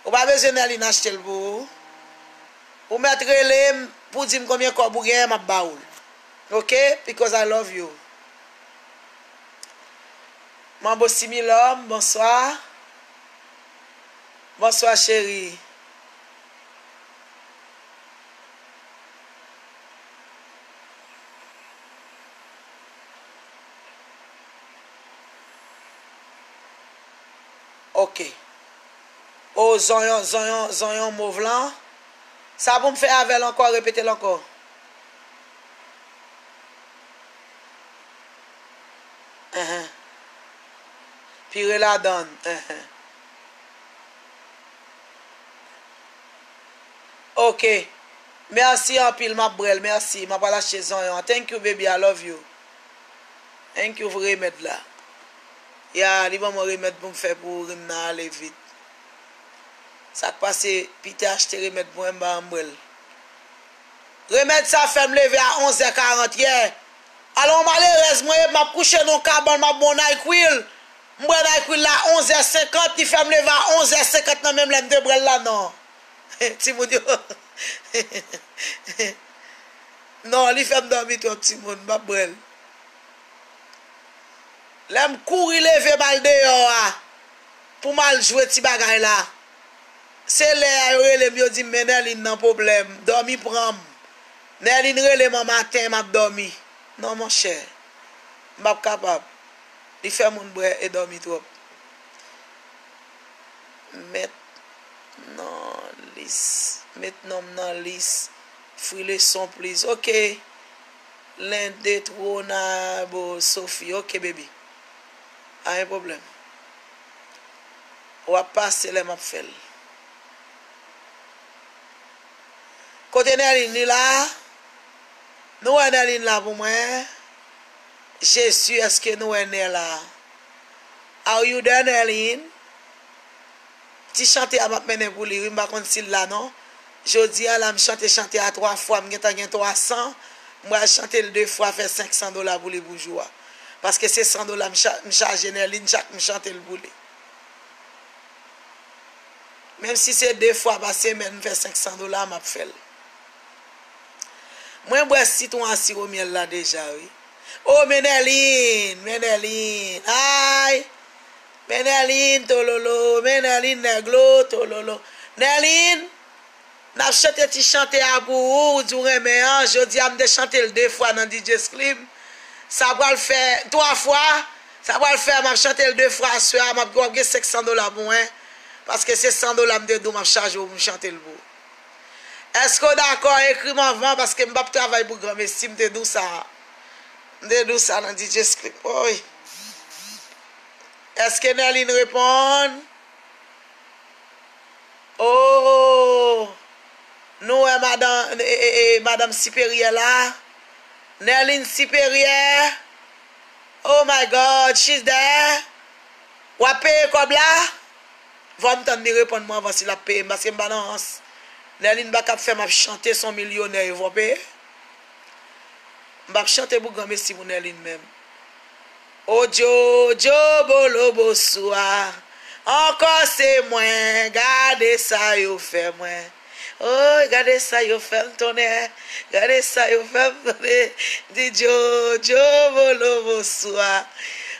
Ou pa bezwen Nerline achte l pou ou. Ou mèt rele m pou di m konbyen kòb ou genyen, m ap ba ou l. Ok? Because I love you. Manbo Similòm, bonswa. Bonswa, cheri. Ok. O, zonyon, zonyon, zonyon mov lan. Sa pou m fè avè l ankò, repete l ankò. Enhen. Pire ladann. Enhen. Ok. Mèsi anpil, m ap bwè l. Mèsi. M ap al achte zonyon an. Thank you, baby. I love you. Thank you pou remèd la. Ya, li ban mwen remèd pou m fè pou rim nan ale vit. Sa k pase, Pita achte remèd pou mwen, m ba m bwè l. Remèd sa fè m leve a onz è karant yè. Alò, yon malerèz mwen ye, m ap kouche nan yon kabann, m ap bwè yon Nyquil. M bwè Nyquil la onz è senkant, li fè m leve a onz è senkant nan menm lè m te bwè l la, non. Timoun yo. Non, li fè m dòmi twòp, timoun, m p ap bwè l. Lè m kouri leve m al deyò a pou m al jwe ti bagay la, se lè a yo rele m, yo di m, men Nerline nan pwoblèm, dòmi pran m. Nerline rele m an maten, m ap dòmi. Non, monchè, m p ap kapab. Li fè moun bwè e dòmi twòp. Met nan lis. Met non m nan lis. Free leson, please. Ok. Len de twona bo Sophie. Ok, baby. Pa gen pwoblèm. W ap pase lè m ap fè l. Kote Nerline, li la? Nou wè Nerline la pou mwen? Jezi, èske nou wè Ner la? Are you there, Nerline? Ti chante a m ap mennen pou li, wi, m pa konn si l la, non. Jodi a la, m chante chante a twa fwa, m gentan gen twa san. M pral chante l de fwa, fè senk san dola pou li pou jou a. Paske se san dola m cha- m chaje Nèlin chak m chante l pou li. Menm si se de fwa pa semèn, m fè senk san dola, m ap fè l. Mwen bwè sitwon a siwo myèl la deja, wi. O, men Nèlin, men Nèlin, ay! Men Nèlin, tololo, men Nèlin, nèglo, tololo. Nèlin, n ap chante ti chante a pou ou, ou di w renmen an. Jodi a, m te chante l de fwa nan D J Slim. Sa pral fè, twa fwa. Sa pral fè, m ap chante l de fwa aswè a, m ap, w ap gen senk san dola pou mwen. Paske se san dola m te di w m ap chaje w pou m chante l pou ou. Èske w dakò? Ekri m anvan, paske m p ap travay pou granmesi, m te di w sa. M te di w sa nan D J Slim. Woy. Èske Nèlin reponn? Oh! Nou wè madan, e, e, e, madanm siperyè la. Nèlin siperyè. Oh my God, she's there. W ap peye kòb la? Fò m tann li reponn mwen anvan si l ap peye m, paske m pa nan rans. Nèlin pa kab fè m ap chante, se yon milyonè yo fò peye. M p ap chante pou granmesi pou Nèlin menm. O Djo, Djo, bolo, boswa. Ankò se mwen, gade sa yo fè mwen. Oy, gade sa yo fè m, tonnè. Gade sa yo fè m, tonnè. Di Djo, Djo, bolo, boswa.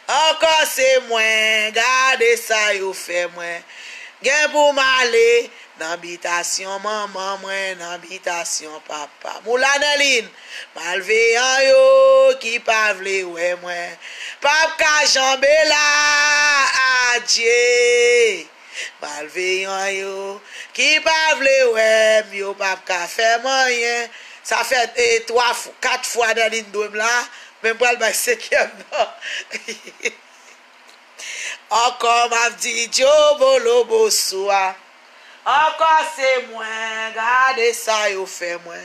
Ankò se mwen, gade sa yo fè mwen. Gen pou m ale nan bitasyon manman mwen, nan bitasyon papa m. Ou la, Nèlin? Malveyan yo ki pa vle wè mwen p ap ka janbe la. Adye. Malveyan yo ki pa vle wè m, yo p ap ka fè m anyen. Sa fè, e, twa fw-, kat fwa Nèlin dwe m la, men m pral bay senkyèm nan. Ankò m ap di Djo, bolo, boswa. Ankò se mwen, gade sa yo fè mwen.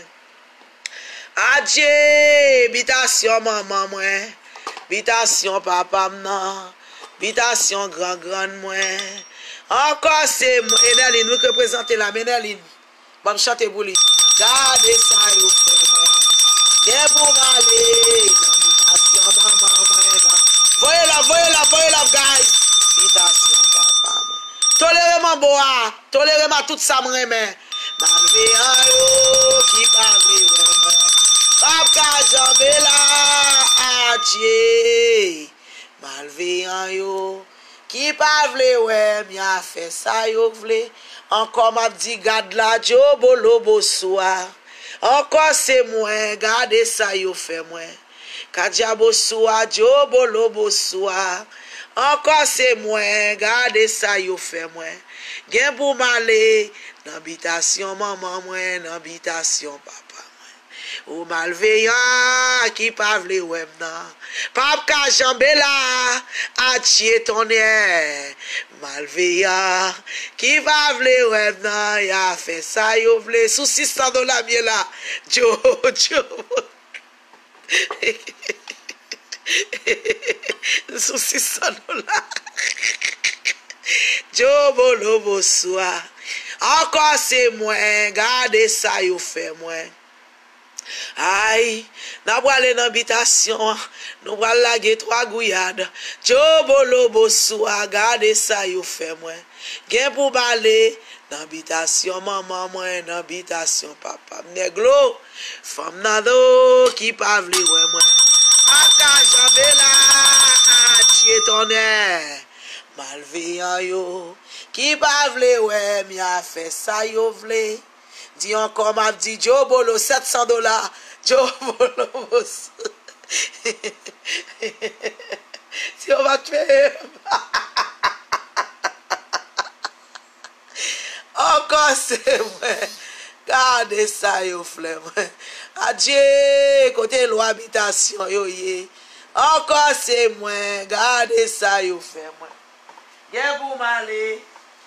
Adye, bitasyon manman mwen, bitasyon papa m nan, bitasyon grangrann mwen. Ankò se mwen, e Nèlin, wi, k reprezante la, men Nèlin. Ban m chante pou li. Gade sa yo fè mwen. Gen pou m ale nan bitasyon manman mwen nan. Voye love, voye love, voye love, guys. Bitasyon papa mwen. Tolere m anbo a. Tolere m a tout sa m renmen. Malveyan yo ki pa vle wè mwen p ap ka janbe la. Adye. Malveyan yo ki pa vle wè m, y a fè sa yo vle. Ankò m ap di gad la, Djo, bolo, boswa. Ankò se mwen, gade sa yo fè mwen. Kadya, boswa, Djo, bolo, boswa. Ankò se mwen, gade sa yo fè mwen. Gen pou m ale nan bitasyon manman mwen, nan bitasyon papa mwen. O malveyan ki pa vle wè m nan p ap ka janbe la. Adye tonnè. Malveyan ki pa vle wè m nan, y a fè sa yo vle. Sou sis san dola m ye la. Djo, Djo. Sou sis san dola. Djo, bolo, boswa. Ankò se mwen, gade sa yo fè mwen. Ay, n a prale nan bitasyon an, nou pral lage twa gouyad. Djo, bolo, boswa, gade sa yo fè mwen. Gen pou m ale nan bitasyon manman mwen, nan bitasyon papa m. Nèglo, fanm nan do ki pa vle wè mwen p ap ka janbe la. Adye tonnè. Malveyan yo ki pa vle wè m, y a fè sa yo vle. Di ankò, m ap di, Djo bolo, sèt san dola. Djo bolo, bos. Si yo pa t peye m. Ankò se mwen. Gade sa yo fè mwen. Adye, kote lwa bitasyon yo ye? Ankò se mwen. Gade sa yo fè mwen. Gen pou m ale.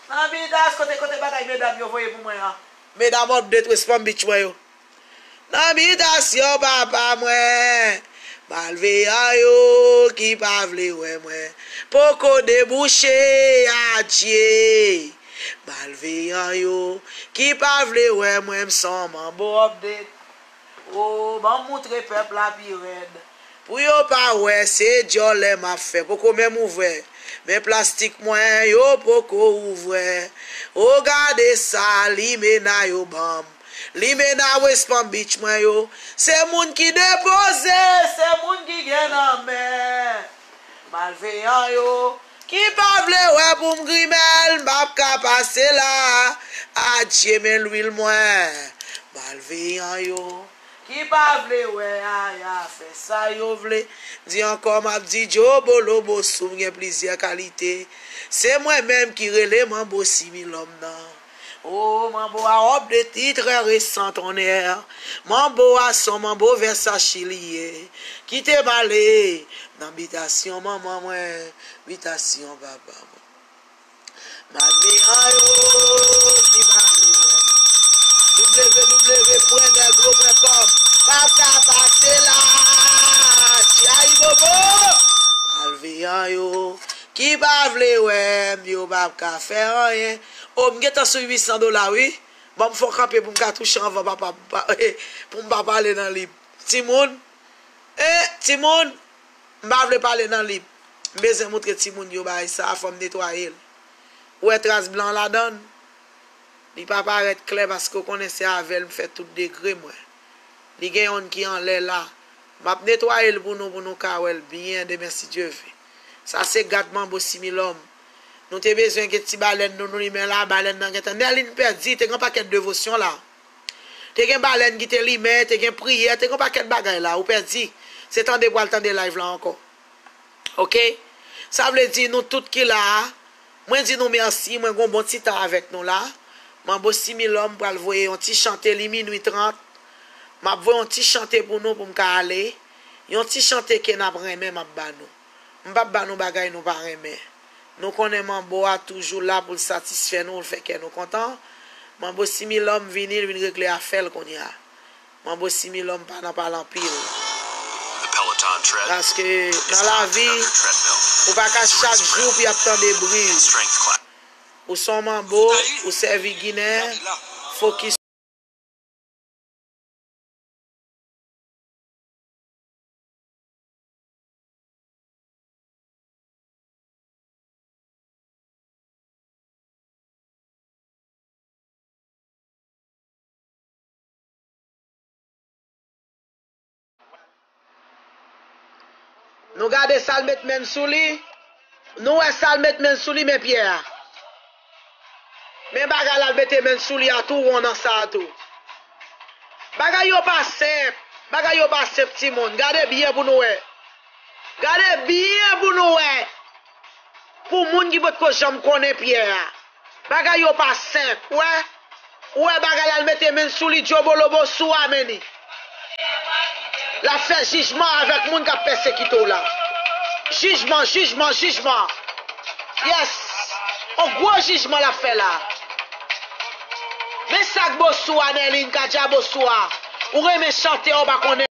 Nan bitas, kote, kote bagay medam yo voye pou mwen an? Medam update West Palm Beach mwen yo. Nan bitasyon papa mwen. Malveyan yo ki pa vle wè mwen poko debouche, adye. Malveyan yo ki pa vle wè mwen, m se yon manbo update. O, ban m moutre pèp la pi rèd. Pou yo pa wè, se djòlè m ap fè. Poko menm ouvè. Men plastik mwen, yo poko ouvè. O, gade sa, limena yo ban m. Limena West Palm Beach mwen yo. Se moun ki depoze, se moun ki gen nan men. Malveyan yo, ki pa vle wè pou m grimèl, m p ap ka pase la. Adje men lwil mwen. Malveyan yo, ki pa vle wè aya fè sa yo vle. M di ankò, m ap di djobolo bosou, m gen plizyè kalite. Se mwen menm ki rele manbo similòm nan. O, manbo a, wòb de ti trè resan tonnè. Manbo a, se yon manbo Versace li ye. Kite m ale nan bitasyon manman mwen, bitasyon papa mwen. Malveyan yo, ki pa vle wè m. W W W pwen nèglo pwen kòm. Pa ka pase la. Tchayi bobo. Malveyan yo, ki pa vle wè m, yo p ap ka fè anyen. O, m gentan sou uit san dola, wi. Ban m fè yon kanpe pou m ka touche anvan papa, pa- pou m pa pale nan lib. Timoun, e, timoun, m pa vle pale nan lib. M bezwen moutre timoun yo bagay sa a, fò m netwaye l. Ou wè tras blan ladan l? Li pa parèt klè paske w konnen se avè l m fè tout degre mwen. Li gen yonn ki anlè la. M ap netwaye l pou nou, pou nou ka wè l byen demen si Dye ve. Sa se gad manbo similòm. Nou te bezwen gen ti balèn nou, nou limen la, balèn nan gentan. Nèlin pèdi, te gen pakèt devosyon la. Te gen balèn ki te limen, te gen priyè, te gen pakèt bagay la. Ou pèdi. Se tande pral tande live la ankò. Oke? Sa vle di nou tout ki la a, mwen di nou mèsi, mwen gon bon ti tan avèk nou la. Manbo similòm pral voye yon ti chante, li minui trant. M ap voye yon ti chante pou nou pou m ka ale. Yon ti chante ke n ap renmen m ap ba nou. M p ap ba nou bagay nou pa renmen. Nou konnen manbo a toujou la pou l satisfè nou, l fè kè nou kontan. Manbo similòm vini, l vin regle afè l kounye a. Manbo similòm pa nan pale anpil. Paske nan lavi, ou pa ka chak jou pou y ap tande bri. Ou se yon manbo, ou sèvi Ginen, fokis. Nou gade sa l met men l sou li. Nou wè sa l met men l sou li, men pyè a. Men bagay la l mete men l sou li a tou, won nan sa a tou. Bagay yo pa senp. Bagay yo pa senp, timoun. Gade byen pou nou wè. Gade byen pou nou wè. Pou moun ki potko janm konnen pyè a. Bagay yo pa senp, ou wè? Ou wè bagay la, l mete men l sou li, djobolobo sou a, men li. L ap fè jijman avèk moun k ap pèsekite w la. Jijman, jijman, jijman. Yes. On gwo jijman l ap fè la. Men sa k bosou a, Nèlin, kadja bosou a. Ou renmen chante, ou pa konnen.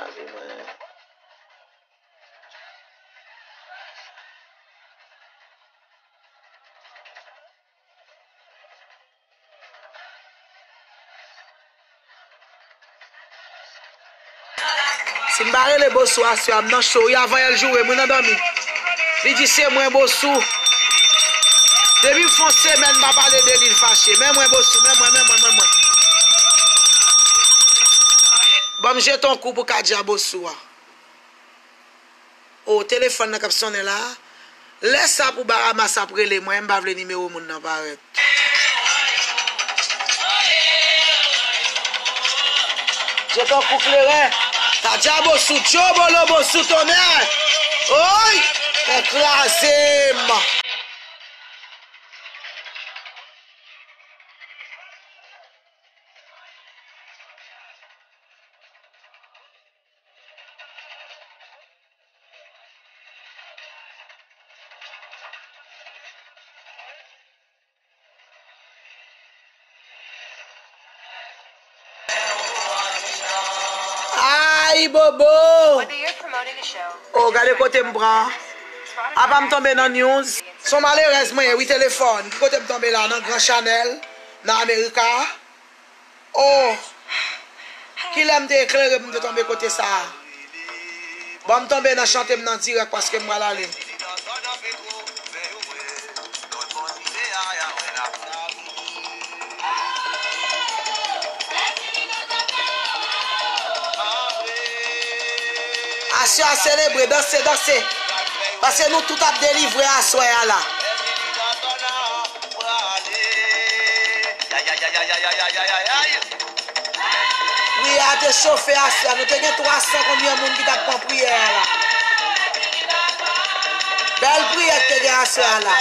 Lave mwen. Si m pa rele Bosou aswè a, m nan cho wi, avan yè l joure m wi nan dòmi. Li di se mwen Bosou. Depi m fè yon semèn m pa pale de li, l fache. Men mwen Bosou, men mwen, men mwen, men mwen. Ban m jete yon kou pou Kadja Bosou a. O, telefòn nan k ap sonnen la. Lè sa pou Baramas ap rele mwen, m pa vle nimewo moun nan parèt. Jete yon kou kleren. Kadja Bosou, Djobolo Bosou, tonnè. Oy! Fè kraze m. Ay, bobo! Oh, gade kote m pran. Apa m tonbe nan news. Se yon malerèz mwen ye, wi, telefòn. Ki kote m tonbe la? Nan Gran Chanèl, nan Amerika. Oh! Kilè m te eklere pou m te tonbe kote sa a? Bon, m tonbe nan chante m nan dirèk paske m pral ale. Aswè a selebre, danse, danse. Paske nou tout ap delivre aswè a la. Priyè a te chofe aswè a. Nou te gen twa san konbyen moun ki t ap pran priyè a la. Bèl priyè ki te gen aswè a la.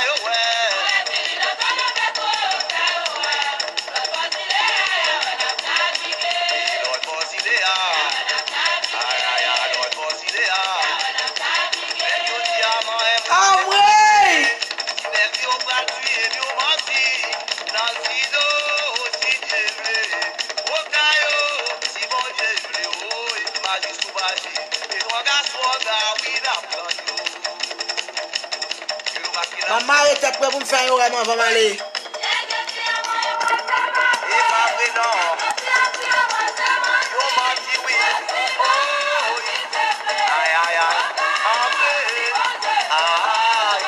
Anmwey! Ti nèg yo pral tiye m, yo manti. Nan Sido, si Dye vle. Wokayo, si Bondye vle, woy. Maji sou maji. Petwon gason, Gawi, n ap tann yo. Ban m mare tèt mwen pou m fè yon rèm anvan m ale. E pa vre non. Yo manti wi. Oh, wi. Ay, ay, ay. Anmwey. Ay.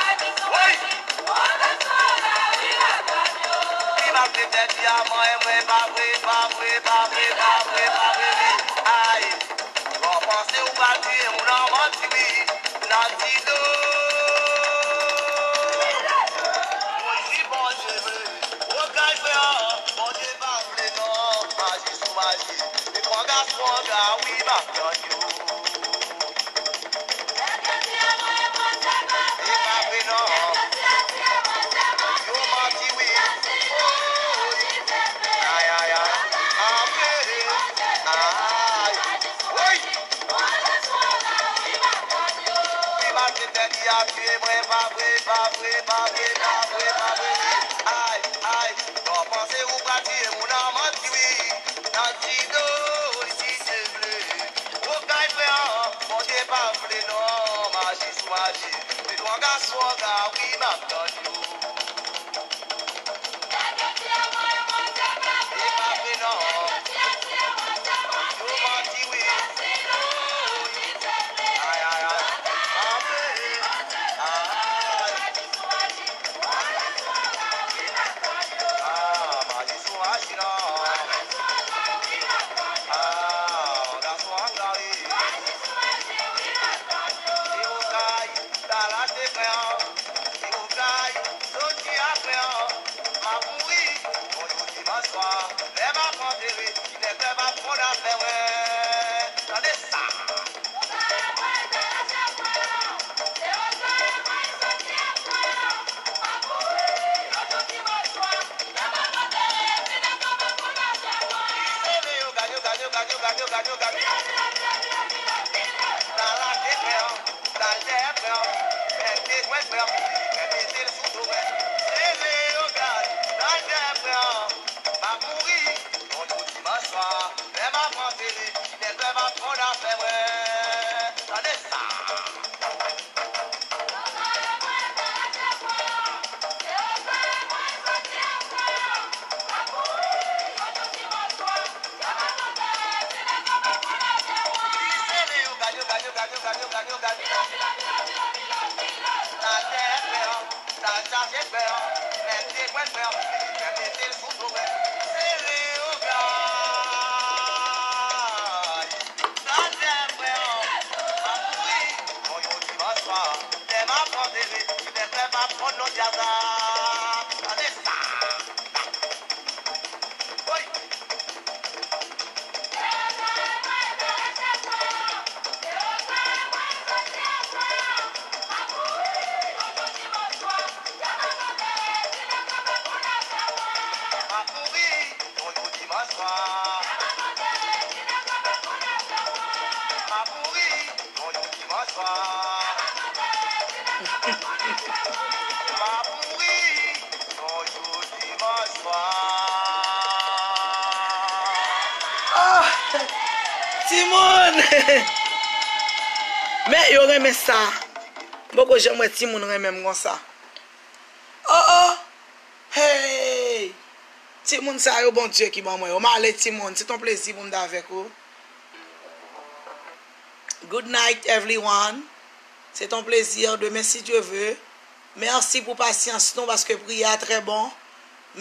Woy. Li maltrete fi a mwen, mwen pa vre, pa vre, pa vre, pa vre, pa vre, wi. Ay. Bon, panse ou pral tiye moun an manti wi. Nan ti do. Mwen di Bondye vre. Wokay frè an, Bondye pa vle non. Maji sou maji. Petwon gason an Gawi m ap tann yo. E pa vre non. Yo manti wi. Ay, ay, ay. Anmwey. Ay. Woy. Wi, maltrete fi a tiye mwen, pa vre, pa vre, pa vre, pa vre, pa vre. Ay, ay. Bon, panse ou pral tiye moun an manti wi. Nan ti do, si Dye vle. Wokay frè an, Bondye pa vle non. Maji sou maji. Petwon gason an Gawi m ap tann yo. E pa vre non. Yo manti wi. Ay, ay, ay. Anmwey. Ay. Ah, maji sou maji non. Ah, gason an Gawi. Se Wokay, Dalas te pran. Se Wokay, soti apre an. M ap mouri, yon jou dimanch swa. Lè m ap antere, ti nèg lè m ap fon afè mwen. Tande sa. Sele yo gad, yo gad, yo gad, yo gad, yo gad, yo gad, yo gad. Dal lage frè an, dal dèyè frè an, bèl te jwenn frè an, fè mete l sou do mwen. Sele yo gad, dal dèyè frè an, m ap mouri, yon jou dimanch swa, lè m ap antere, ti nèg lè m ap fon Sa fè mwen, tande sa. Sa chaje fè, men te pwen fè, men mete l sou do mwen. Sere yo gay. Sa fè fè, m ap mouri, yon, yon dimanch swa, lè m ap antere, lè frè m ap pran non djaz la. Tande sa. Woy. M ap mouri, yon, yon dimanch swa. M ap mouri, yon, yon dimanch swa. M ap mouri, yon, yon dimanch swa. Oh! Timoun! Men yo renmen sa. M poko janm wè timoun renmen m konsa. Oh, oh! Hey! Timoun sa yo, Bondye ki ban mwen yo. M ale, timoun. Se t on plezi pou m t avèk ou. Good night, everyone. Se t on plezi. Demen, si Dye ve. Mèsi pou pasyans nou, paske priyè a trè bon.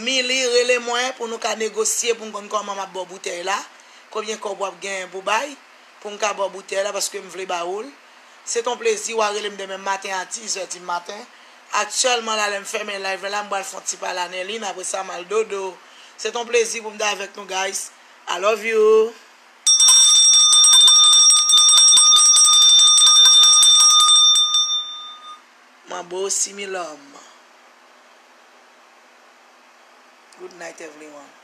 Mili, rele mwen pou nou ka negosye, pou m konn kòman m ap ba w boutèy la. Konbyen kòb w ap genyen pou bay, pou m ka ba w boutèy la, paske m vle ba ou l. Se t on plezi, w a rele m demen maten a dizè di maten. Aktyèlman la, lè m fèmen live la, m pral fè yon ti pale a Nerline, apre sa, m al dodo. Se t on plezi pou m t avèk nou, guys. I love you. Manbo Similòm. Good night, everyone.